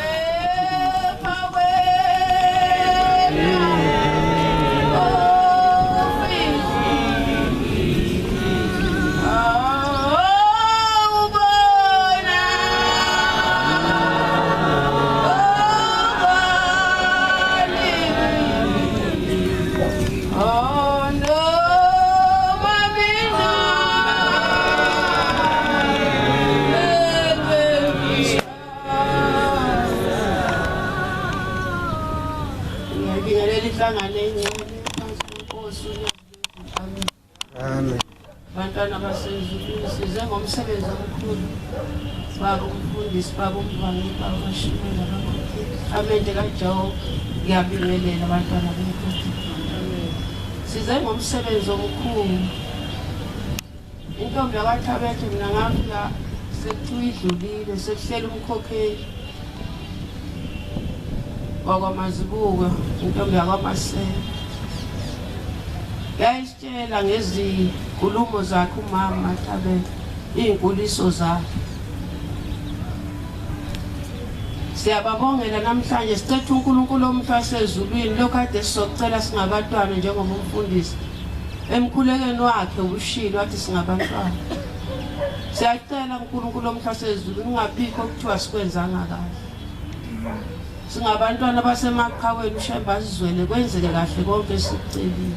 Amen. Bantwana basezulwini size ngomsebenzi omkhulu baba umfundisi baba umvangeli baba bashumela amende kaJehova ngiyabingelela abantwana bethu. Size ngomsebenzi omkhulu. Intombi yakwaThabethe mina ngafika sekuthiwa idlulile sekuhlela umkhokheli wakwaMazibuko intombi yakwaMasela. Yayisitshela ngezinkulumo zakhe umama Thabethe, iy'nkuliso zakhe. Siyababongela namhlanje sicela uNkulunkulu omhle wasezulwini lokhu kade sizocela singabantwana njengoba umfundisi emkhulekweni wakhe ushilo wathi singabantwana. Siyacela uNkulunkulu omhle wasezulwini ungabikho okuthiwa sikwenzanga kahle. Singabantwana basemaqhaweni uShembe asizwele kwenzeke kahle konke esikucelile.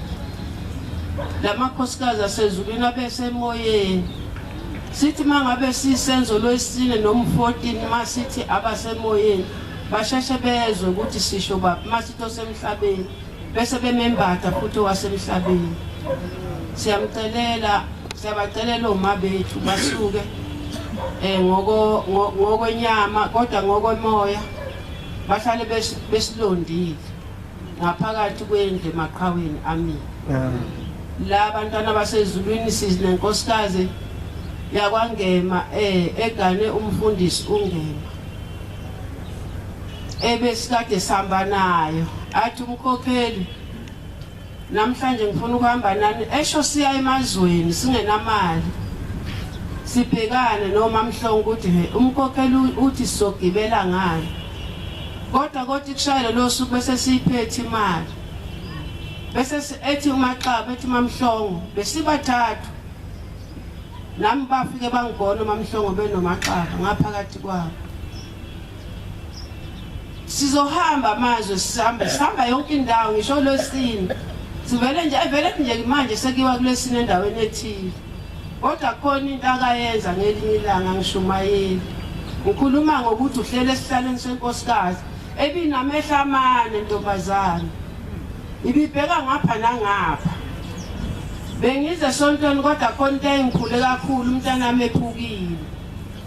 Lamakhosikazi asezulwini abesemoyeni sithi mangabe sisenzo lwesine noma 14 masithi abasemoyeni basheshe bezwe ukuthi sisho baba masithi osemhlabeni bese bemembatha futhi owasemhlabeni. Siyamcelela siyabacelela oma bethu basuke ngokwenyama kodwa ngokwemoya bahlale besilondile ngaphakathi kwendlu emaqhaweni. Amen. La bantwana basezulwini sinenkosikazi yakwaNgema egane umfundisi uNgema ebesikade sihamba nayo athi umkhokheli namhlanje ngifuna ukuhamba nani esho siya emazweni singenamali sibhekane noma Mhlongo ukuthi umkhokheli uthi sizogibela ngani kodwa kushayela lo suku bese siyiphethe imali bese ethi uMaxaba ethi MaMhlongo besibathathu nami bafike bangibona MaMhlongo benoMaxaba ngaphakathi kwabo. Sizohamba amazwe sihambe sihamba yonke indawo ngisho lwesine sivele nje evele nje manje sekuyiwa kulesine endaweni ethile kodwa khona into akayenza ngelinye ilanga ngishumayeli ngikhuluma ngokuthi uhlele esihlalweni senkosikazi ebinamehla amane ntombazana ibibheka ngapha nangapha. Bengize esontweni kodwa khona into engikhule kakhulu umntanami ephukile.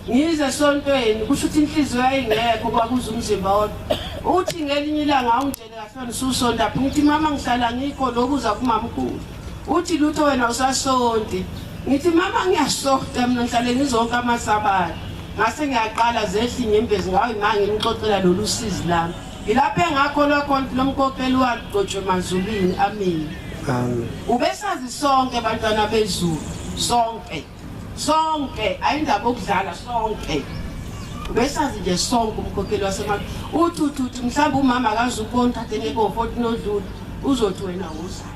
Ngize esontweni kusho ukuthi inhliziyo yayingekho kwakuza umzimba wodwa. Uthi ngelinye ilanga awungitshele kahle ususonta phi ngithi mama ngihlala ngikho lokuza kumamkhulu. Uthi lutho wena usasonti. Ngithi mama ngiyasonta mina ngihlale ngizonke amasabatha. Ngase ngiyaqala zehla inyembezi ngayo manje ngimxoxela lolu sizi lami. Ngilapho engakholwa khona lomkhokheli wagcotshwa emazulwini. Amen. Amen. Ubesazi sonke bantwana bezulu, sonke. Sonke ayindaba okudlala sonke. Ubesazi nje sonke umkhokheli wasemazulwini. Uthi uthi mhlawumbe umama akazubona uthathe neko 14 odlula uzothi wena uzala.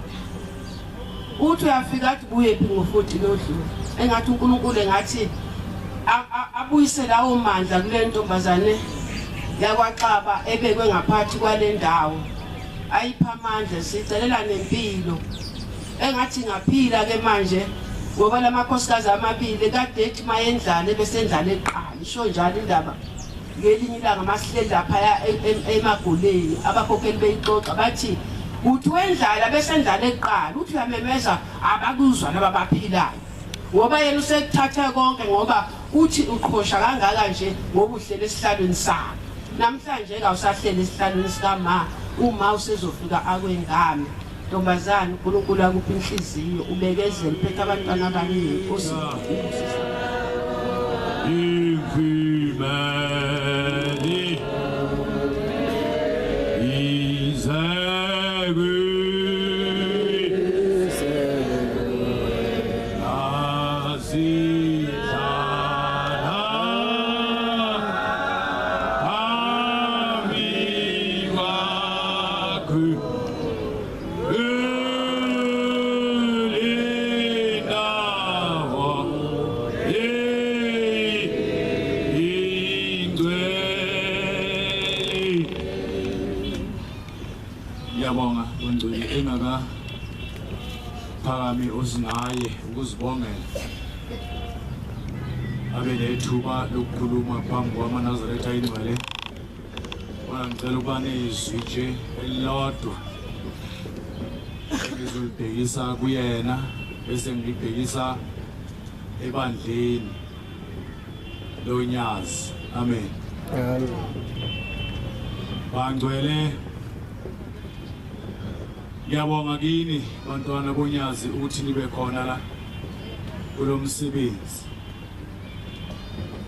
Uthi uyafika athi buye phi ngo14 odlula. Engathi uNkulunkulu engathi abuyise lawo mandla kule ntombazane yakwaXaba ebekwe ngaphathi kwale ndawo ayipha amandla sicelela nempilo engathi ngaphila ke manje ngoba lamakhosikazi amabili kade ethi mayendlale bese endlale eqala isho njalo indaba. Ngelinye ilanga masihleli lapha emagoleni abakhokheli beyixoxa bathi uthi wendlala bese endlale eqala uthi uyamemeza abakuzwa laba baphilayo ngoba yena usekuthatha konke ngoba uthi uqhosha kangaka nje ngoba uhlele esihlalweni sakhe. Namhlanje kawusahleli esihlalweni sikama, uma usezofika akwengami. Ntombazane, uNkulunkulu akuphe inhliziyo, ubekezele, uphethe abantwana abaningi. Nkosi Ifimeni izegwi azidlala phambi kwakho elindawo ingcwele. Ngiyabonga bongcwele engaka phakami osinaye ukuzibongela abe nethuba lokukhuluma phambi kwamaNazaretha ingcwele. Kodwa ngicela ukuba nezwi nje elilodwa ngizolibhekisa kuyena bese ngilibhekisa ebandleni loNyazi. Amen. Bangcwele, ngiyabonga kini bantwana boNyazi ukuthi nibe khona la kulo msebenzi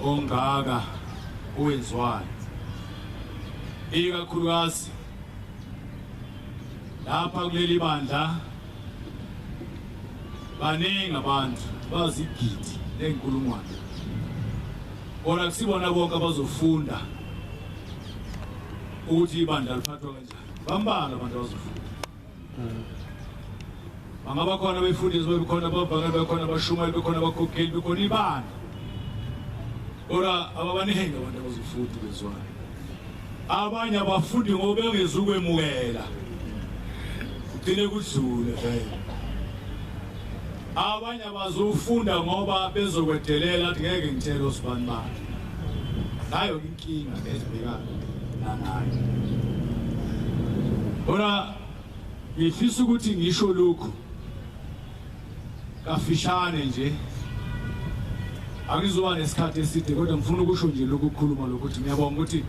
ongaka owenziwayo, ikakhulukazi lapha kuleli bandla. Baningi abantu bazigidi nenkulungwane, kodwa kusibona bonke abazofunda ukuthi ibandla liphathwa kanjani. Bambalwa abantu abazofunda. Bangaba khona befundisi, bekhona abavangeli, bekhona abashumayeli, bekhona abakhokheli, bekhona ibandla, kodwa ababaningi abantu abazofunda bezwayo. Abanye abafundi ngoba bengezukwemukela, kugcine kudlule vele. Abanye abazofunda ngoba bezokwedelela, athi ngeke ngitshele osibani bani. Nayo inkinga esibhekana nanayo. Kodwa ngifisa ukuthi ngisho lokhu kafishane nje, angizoba nesikhathi eside, kodwa ngifuna ukusho nje lokhu ukukhuluma lokhu ukuthi ngiyabonga ukuthi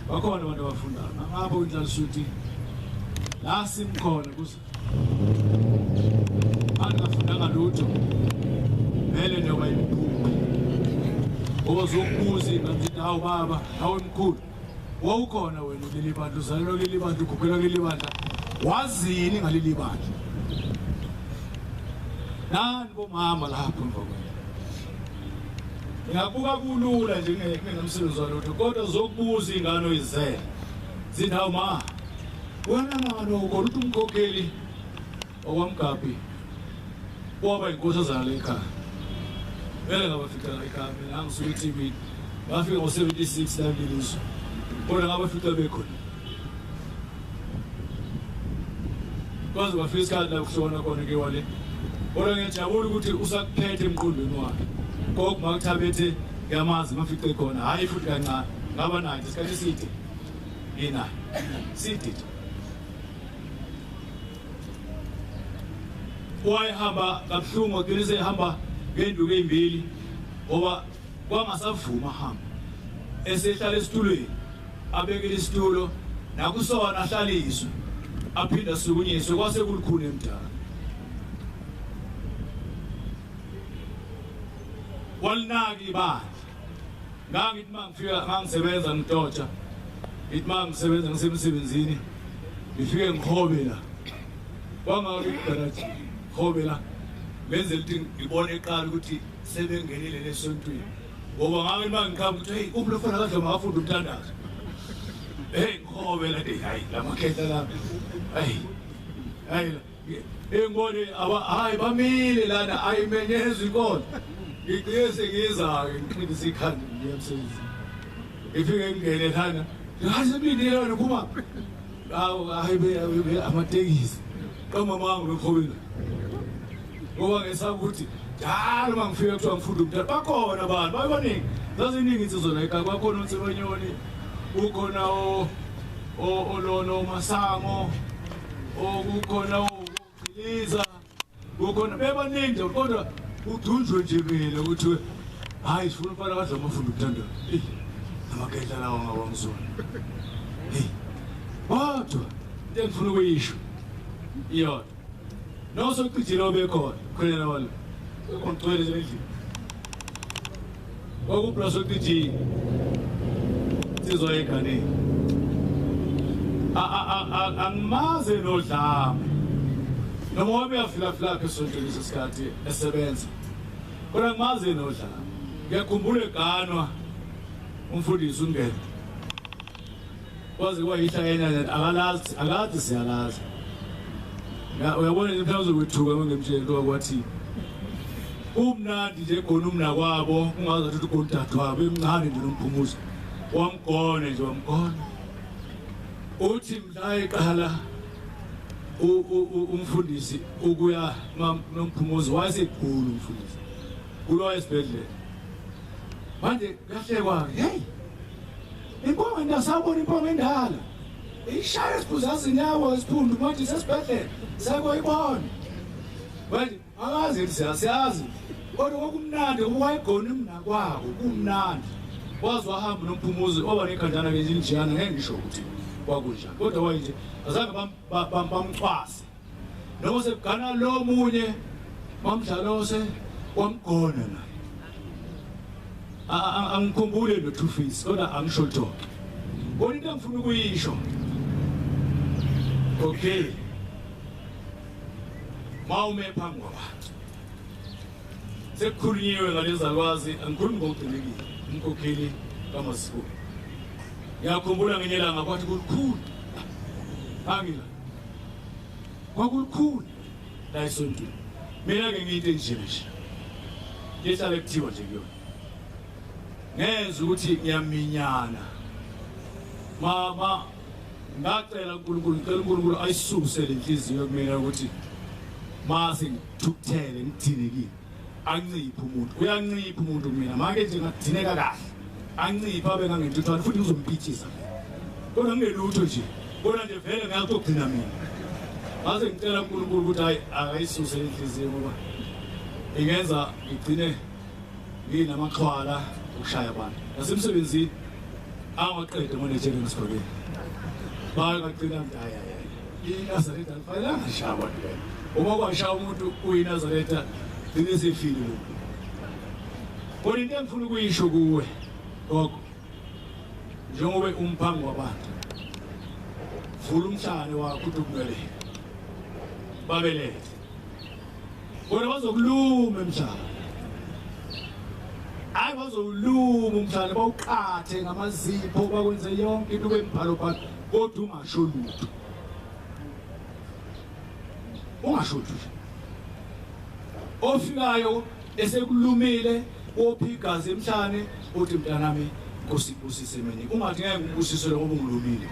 bakhona abantu abafundayo ngapha kwinhlalisuthi la simkhona kuze angafundanga lutho vele njengoba imphupha ozokubuza ngathi hawu baba, hawu mkhulu, wawukhona wena kuleli bandla, uzalelwa kuleli bandla, ukhokhelwa kuleli bandla, wazini ngaleli bandla? Nani bomama lapho emva kwenu? Ngingabuka kulula nje kungenamsebenzi walutho, kodwa zokubuza ingane oyizele zithi hawu ma, wena ngalokho ukuthi umkhokheli okwamgabhi waba inkosazana lekhaya. Vele ngabafika la ekhaya, mina ngisuka eThekwini, ngafika ngo-76 la kulelizwe, kodwa ngabafika bekhona kwaze kwafika isikhathi la kuhlona khona ke wale. Kodwa ngiyajabula ukuthi usakuphethe emqondweni wakhe. Gogo makuthabethe ngiyamazi mafice khona, hhayi futhi kancane, ngaba naye isikhathi eside nginaye side. Wayehamba kabuhlungu, wagcina sehamba ngenduku ey'mbili ngoba kwangasavuma ahamba, esehlala esitulweni, abekele isitulo nakusona ahlaliswe, aphinde asukunyiswe, kwase kulukhuni emdala. Walinaka ibandla. Ngangithi uma ngifika ngangisebenza ngitotsha, ngithi uma ngisebenza ngisemsebenzini ngifike ngihobe la, kwangake igaraji ngihobe la, ngenzela ukuthi ngibone eqala ukuthi sebengenile lesontweni, ngoba ngake uma ngiqhamuka ukuthi hey uphi lo mfana kaDlomo makafunda umthandazo, hey ngihobe la, hayi lamakhehla la, hayi hayi engibone hayi bamile lana, ayimenyezwa inkonzo. Ngigcine sengiza-ke ngiqinise ikhanda ngiye emsebenzini, ngifike ngingene lana, hayi sekulindile wena phuma, hayi amatekisi kamama wangu bekhobela, ngoba ngesaba ukuthi njalo uma ngifika kuthiwa ngifunda umntana. Bakhona abantu babaningi, zaziningi insizwa la ekhaya, kwakhona uNsibanyoni, kukhona olona oMasango, kukhona oGciliza, kukhona bebaningi nje, kodwa udunjwe nje mina ukuthi hayi sifuna umfana kaDlomo afunda umthandazo. Eyi Amakehla lawo ngawangizona. Hey. Kodwa into engifuna ukuyisho iyona. Nosocijile obekhona khona wala. Ungcwele nje endlini. Kwakubra socijile. Sizwa eganeni. Angimaze nodlame. Noma wabe uyafika flakhe esontweni lesikhathi esebenza. Kodwa ngimaze nodlame. Ngiyakhumbula eganwa umfundisi ungena. Waze kwayihla yena akalazi, akade siyalazi. Uyabona nje mhlawumbe uzokwethuka ngemtshela into kwathi umnandi nje khona umnakwabo ungazi ukuthi ugona udadewabo emncane nje nomphumuzo. Wamgona nje wamgona. Uthi mhla eqala umfundisi ukuya nomphumuzo wayesegula umfundisi. Kulo esibhedlela. Manje kuyahlekwa hey impongo ndasabona impongo endala. Ishaya isiphuzazi inyawo isiphundu manje sesibhedlela sekoyibona. Manje akazi siyazi. Kodwa kwakumnandi ngoba wayegona umnakwabo kumnandi. Waze wahamba nomphumuzo oba nekhanjana ke injiyana ngeke ngisho ukuthi kwakunjani. Kodwa wayenje azange bamcwase. Noma sekugana lo munye bamdlalose wamgona naye. Angikhumbule no Two Face kodwa angisho lutho. Kodwa into engifuna ukuyisho. Okay. Mawume phambi kwabantu. Sekukhulunyiwe ngalezalwazi angikhulumi ngokugcinekile umkhokheli kaMasibuko. Ngiyakhumbula ngenye ilanga kwathi kulikhulu. Angila. Kwakulikhulu la esontweni. Mina ke ngiyinto enje nje. Ngihlale kuthiwa nje kuyona. Ngezwe ukuthi ngiyaminyana. Mama ngacela uNkulunkulu, ngicela uNkulunkulu ayisuse lenhliziyo kumina ukuthi mase ngithukuthele ngidinekile. Anciphe umuntu, uyancipha umuntu kumina. Make nje ngadineka kahle. Anciphe abe ngangentuthwane futhi ngizompitshisa. Kodwa ngingelutho nje. Kodwa nje vele ngiyakugcina mina. Mase ngicela uNkulunkulu ukuthi hayi akayisuse lenhliziyo ngoba ingenza ngigcine nginamaxhwala ukushaya abantu. Nasemsebenzini angaqede ngonetshele ngesigqokeni. Bayagcina ngithi hayi hayi. INazaretha alifanelanga lishaya abantu vele. Uma kwashaya umuntu uyiNazaretha gcine sefile lo. Kodwa into engifuna ukuyisho kuwe gogo, njengoba umphangi wabantu, vula umhlane wakho uthi ukunweleke. Babelethe. Kodwa bazokuluma emhlane. Hayi bazowuluma umhlane bawuqathe ngamazipho bakwenze yonke into kwembhalo bhalo kodwa ungasho lutho. Ungasho lutho. Ofikayo esekulumile wopha igazi emhlane uthi mntanami Nkosi ibusise mina. Ungathi ngeke ngibusise ngoba ungilumile.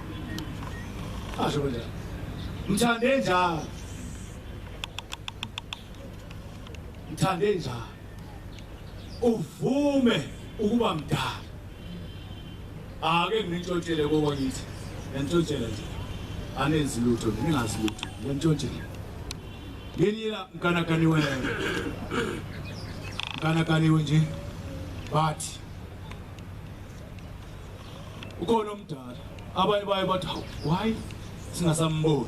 Asho kanjalo. Mthande njalo. Mthande njalo. Uvume ukuba mdala. Ake nginitshontshele kokwakithi. Ngiyantshontshela nje. Anenzi lutho, ningazi lutho. Ngiyantshontshela. Ngenila mkanaganiwe. Mkanaganiwe nje. Bathi ukhona omdala. Abanye baye bathi hawu why singasamboni.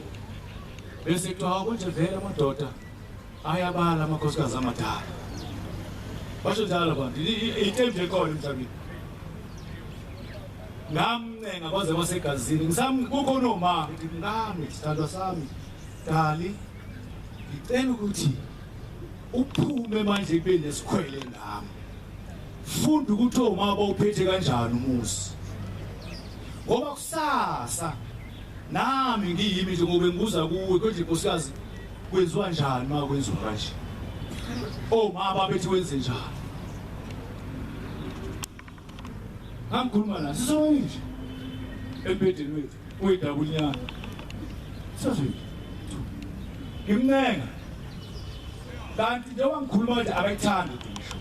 Bese kuthiwa konje vele amadoda ayabala amakhosikazi amadala. Basho njalo abantu, itembu ekhona emhlabeni. Ngamncenga kwaze kwasegazini. Kukhona omama ngithi ngami sithandwa sami dali ngicela ukuthi uphume manje kube nesikhwele ngami. Funda ukuthi omama bawuphethe kanjani umuzi. Ngoba kusasa nami ngiyimi nje ngoba ngibuza kuwe konje nkosikazi kwenziwa njani uma kwenziwa kanje. Omama bethi wenze njani. Ngangikhuluma naye sisonke nje embhedeni wethu uyidabunyana. Sasizwe. Ngimncenga. Kanti njengoba ngikhuluma nje akayithandi ngisho.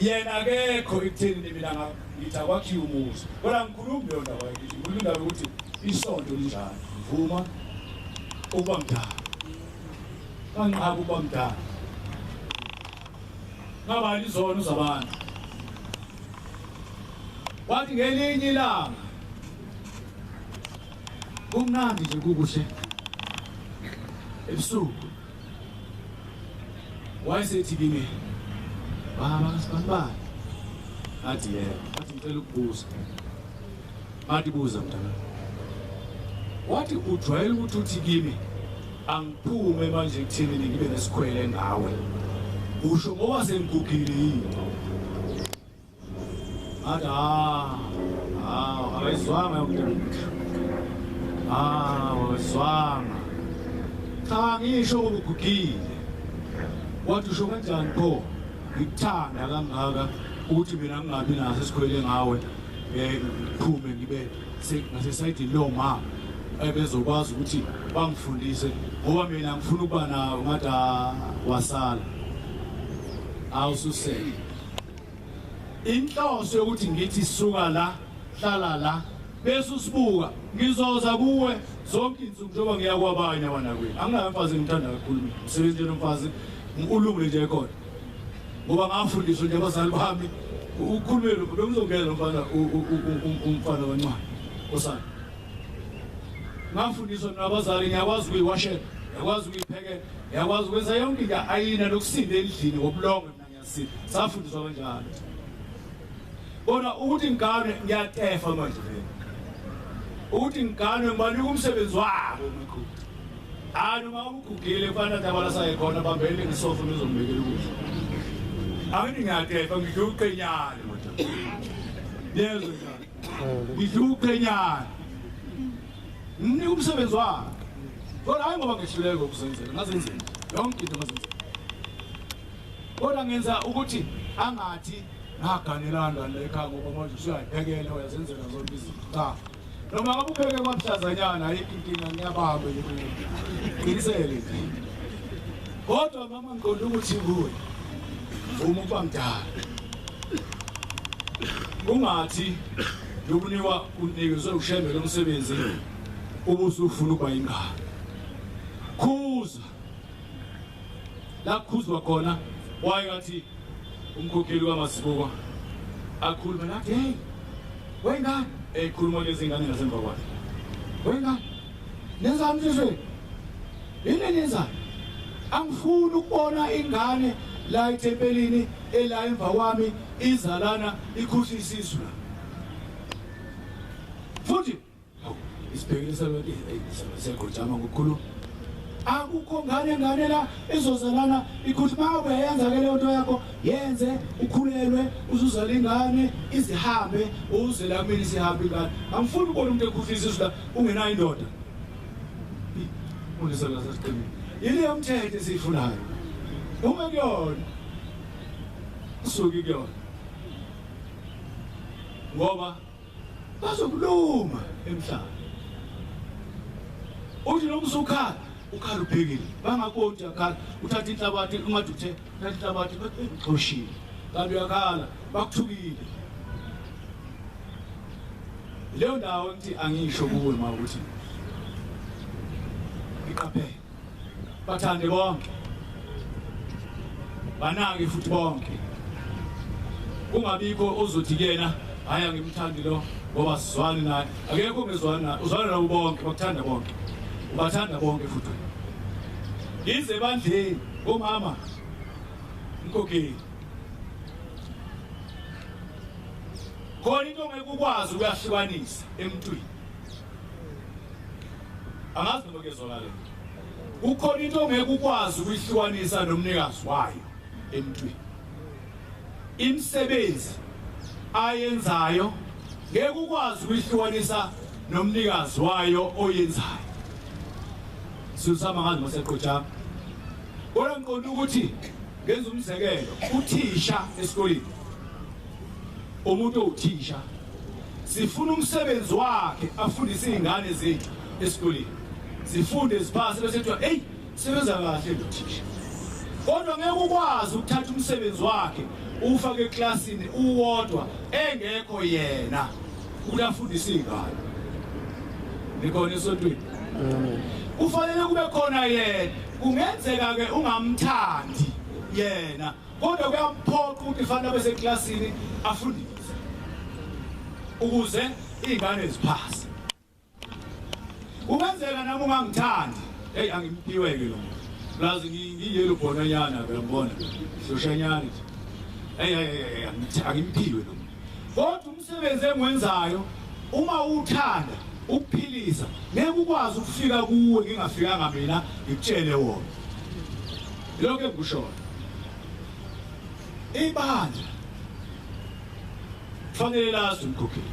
Yena akekho ekutheni mina ngithi akwakhiwe umuzi. Kodwa ngikhuluma leyo ndaba ngithi ngikhuluma indaba yokuthi isonto linjani. Vuma ukuba mdala. Kanqaba ukuba mdala. Ngabani izono zabantu. Wathi ngelinye ilanga kumnandi nje kukuhle ebusuku, wayesethi kimi, baba sibanibani? Athi yebo. Athi ngicela ukubuza. Athi buza mntana. Wathi ujwayele ukuthi uthi kimi angiphume manje kuthini ngibe nesikhwele ngawe, usho ngoba sengigugile yini? Athi akayizwanga yonke. Awezwanga. Cha ngisho ukugugile. Wathi usho kanjani pho? Ngikuthanda kangaka ukuthi mina ngingabi naso isikhwele ngawe, ngiphume ngibe ngasesayidini lo mama ebezokwazi ukuthi bangifundise ngoba mina ngifuna ukuba nawe. Ngathi wasala awususele. Inhloso yokuthi ngithi suka la, hlala la, bese usibuka ngizoza kuwe zonke insuku njengoba ngiya kwabanye abanakwenu. Anginayo umfazi engithanda kakhulu mina, umsebenzi nje nomfazi ulungile nje khona ngoba ngafundiswa nje abazali bami ukhulumele bengizongena nomfana umfana kancane osana. Ngafundiswa nabazali, ngiyakwazi ukuyiwashela, ngiyakwazi ukuyiphekela, ngiyakwazi ukwenza yonke into ayina nokusinda endlini ngobulongwe, mina ngiyasinda. Safundiswa kanjalo. Kodwa ukuthi ngigane ngiyatefa manje vele, ukuthi ngigane ngibanika umsebenzi wabo mkhulu. Hayi noma ugugile kufanele abala saye khona bambele ngisofa ngizombekela ukudla. Angithi ngiyatefa ngidla uqenyane madoda. Yezwa njalo. Ngidla uqenyane. Nginika umsebenzi wakhe. Kodwa hayi ngoba ngehluleka ukuzenzela, ngazenzela yonke into ngazenzela. Kodwa ngenza ukuthi angathi ngaganelana la ekhaya ngoba manje usuyayiphekela uyazenzela zonke izinto. Cha. Noma ngabe upheke kwamhlazanyana ayikho inkinga, ngiyabamba nje. Qinisele nje. Kodwa mama ngiqonda ukuthi kuwe uma uba mdala ungathi lokunikwa unikezwe ushembe lomsebenzi ubusufuna ukuba ingane. Khuza la khuzwa khona, wayengathi umkhokheli kaMasibuka akhuluma nathi, hey wengane, ekhuluma lezingane ngasemva kwakhe, wengane nenzani mfishweni, yini nenzani? Angifuni ukubona ingane la ethempelini ela emva kwami izalana ikhuhlisa izwe la. Futhi isibhekile segojama ngokukhulu, akukho ngane la izozalana ikhuhlisa. Uma uyenza ke leyo nto yakho yenze ukhulelwe uzuzala ingane izihambe uze la kumina isihambe ingane. Angifuni ukubona umuntu ekhuhlisa izwe la ungenayo indoda. Undisela sesiqinile. Yile umthetho esiyifunayo. Uma kuyona usuke kuyona ngoba bazokuluma emhlaba. Uthi noma usukhala ukhala ubhekile, bangakoti uyakhala, uthatha inhlabathi ungathi uthe uthatha inhlabathi bakuxoshile, kanti uyakhala bakuthukile. Leyo ndawo ngithi angisho kuwe ma ukuthi iqaphele, bathande bonke, banake futhi bonke, kungabikho ozothi kuyena hayi angimthandi lo ngoba sizwani naye. Akekho ongezwani naye, uzwana nabo bonke, bakuthanda bonke, ubathanda bonke futhi. Yize ebandleni omama mkhokheli khona into ongeke ukwazi ukuyahlukanisa emntwini. Angazi noma kuyezwakala. Kukhona into ongeke ukwazi ukuyihlukanisa nomnikazi wayo emntwini. Imisebenzi ayenzayo ngeke ukwazi ukuyihlukanisa nomnikazi wayo oyenzayo. Sizama ngazi maseqotshana. Kodwa ngiqonda ukuthi ngenza umzekelo, uthisha esikoleni, umuntu owuthisha sifuna umsebenzi wakhe afundise izingane zethu esikoleni, zifunde ziphase bese kuthiwa hey sebenza kahle lo thisha. Kodwa ngeke ukwazi ukuthatha umsebenzi wakhe ufake eklasini uwodwa engekho yena ukuthi afundise izingane. Nikhona esontweni? Kufanele kube khona yena. Kungenzeka ke ungamthandi yena, kodwa kuyamphoqa ukuthi fanele abe seklasini afundise. Ukuze izingane ziphase. Kungenzeka nami ungangithandi. Hey, angimpiwe ke lo muntu. Plus ngiyelo bhonanyana uyambona. Hloshanyana nje. Hey hey, angimpiwe lo muntu. Kodwa umsebenzi engiwenzayo uma uthanda ukuphilisa ngeke ukwazi ukufika kuwe ngingafikanga mina ngikutshele wona. Lokho engikushoyo. Ibandla kufanele lazi umkhokheli.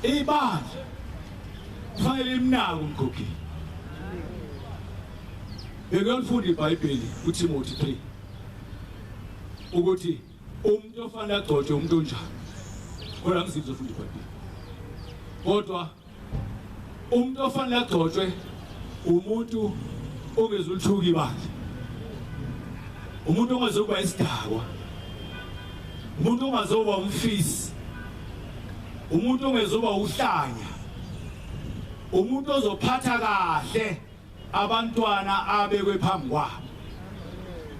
Ibandla kufanele limnake umkhokheli. Bekuyolifunda iBhayibheli kuTimothy 3 ukuthi umuntu ofanele agcotshwe umuntu onjani. Kodwa angizizwe ufunda iBhayibheli. Kodwa umuntu ofanele agcotshwe umuntu ongezulithuka ibandla. Umuntu ongazokuba isidakwa. Umuntu ongazoba umfisi. Umuntu ongezoba uhlanya. Umuntu ozophatha kahle abantwana abekwe phambi kwabo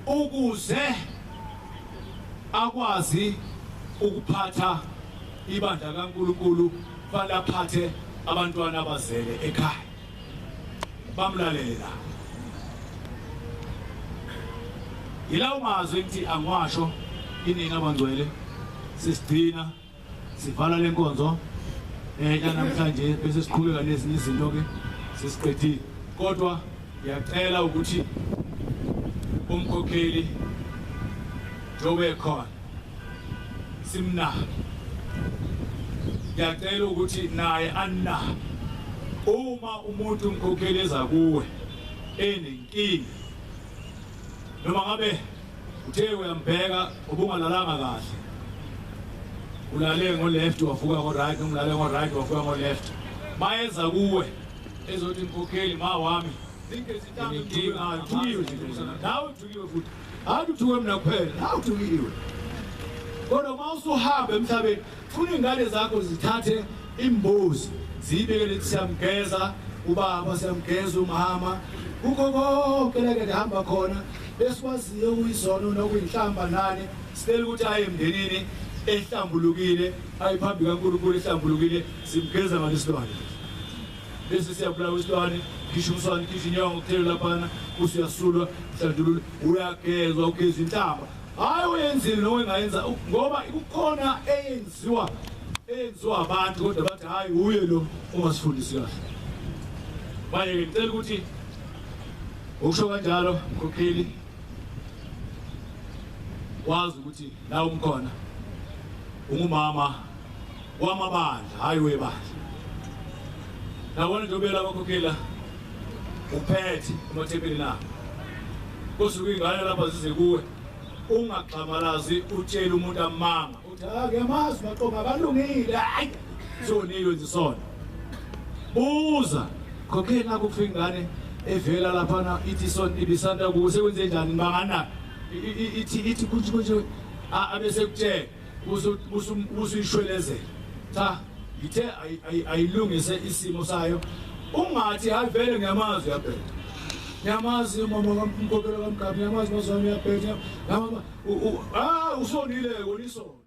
ukuze akwazi ukuphatha ibandla kaNkuluNkulu, fanele aphathe abantwana abazele ekhaya bamlalela. Yilawo mazwi ngithi angiwasho inini abangcwele, sisigcina sivala lenkonzo namhlanje bese siqhubeka nezinye izinto ke sesiqedile. Kodwa ngiyacela ukuthi umkhokheli njengoba ekhona simnake. Ngiyacela ukuthi naye anake. Uma umuntu umkhokheli eza kuwe enenkinga, noma ngabe uthe uyambheka ubungalalanga kahle, ulale ngo-left wavuka ngo-right, noma ulale ngo-right wavuka ngo-left, mayeza kuwe ezothi mkhokheli ma wami inkinga, uthukiwe nje nawe, uthukiwe futhi, hayi uthukiwe mina kuphela, nawe uthukiwe. Kodwa uma usuhamba emhlabeni funa iy'ngane zakho zithathe imbuzi ziyibekele ukuthi siyamgeza ubaba, siyamgeza umama, kukho konke la kade hamba khona besikwaziyo ukuyizono nokuyinhlamba nani, sicela ukuthi aye emndenini ehlambulukile, aye phambi kaNkulunkulu ehlambulukile, simgeza ngalesilwane. Bese siyabulawa isilwane, khisha umswane, khisha inyongo, kuthele laphana, usuyasulwa, uhlanjululwe, uyagezwa, ugeza inhlamba. Hayi uyenzile noma engayenza, ngoba kukhona eyenziwa abantu kodwa bathi hayi uye lo ungasifundisi kahle. Manje ngicela ukuthi ukusho kanjalo mkhokheli wazi ukuthi la umkhona ungumama wamabandla, hayi webandla. Nabona nje ubela abakhokhela uphethe emathempelini na kusuke ingane lapha zize kuwe, ungaxhamalazi utshele umuntu amanga uthi ah ngiyamazi maqonga akalungile, hayi sonile wenza isona. Buza khokhela nakho kufika ingane evela laphana ithi son ibisanda kuwe sekwenze njani bangana ithi kuthi kuthi abese kutshela usuyishwelezela. Cha ngithe ayilungise isimo sayo, ungathi hayi vele ngiyamazi uyabheda, ngiyamazi umama kamkhokhelo kamgabi, ngiyamazi mazwami uyabheda, usonile wona isona.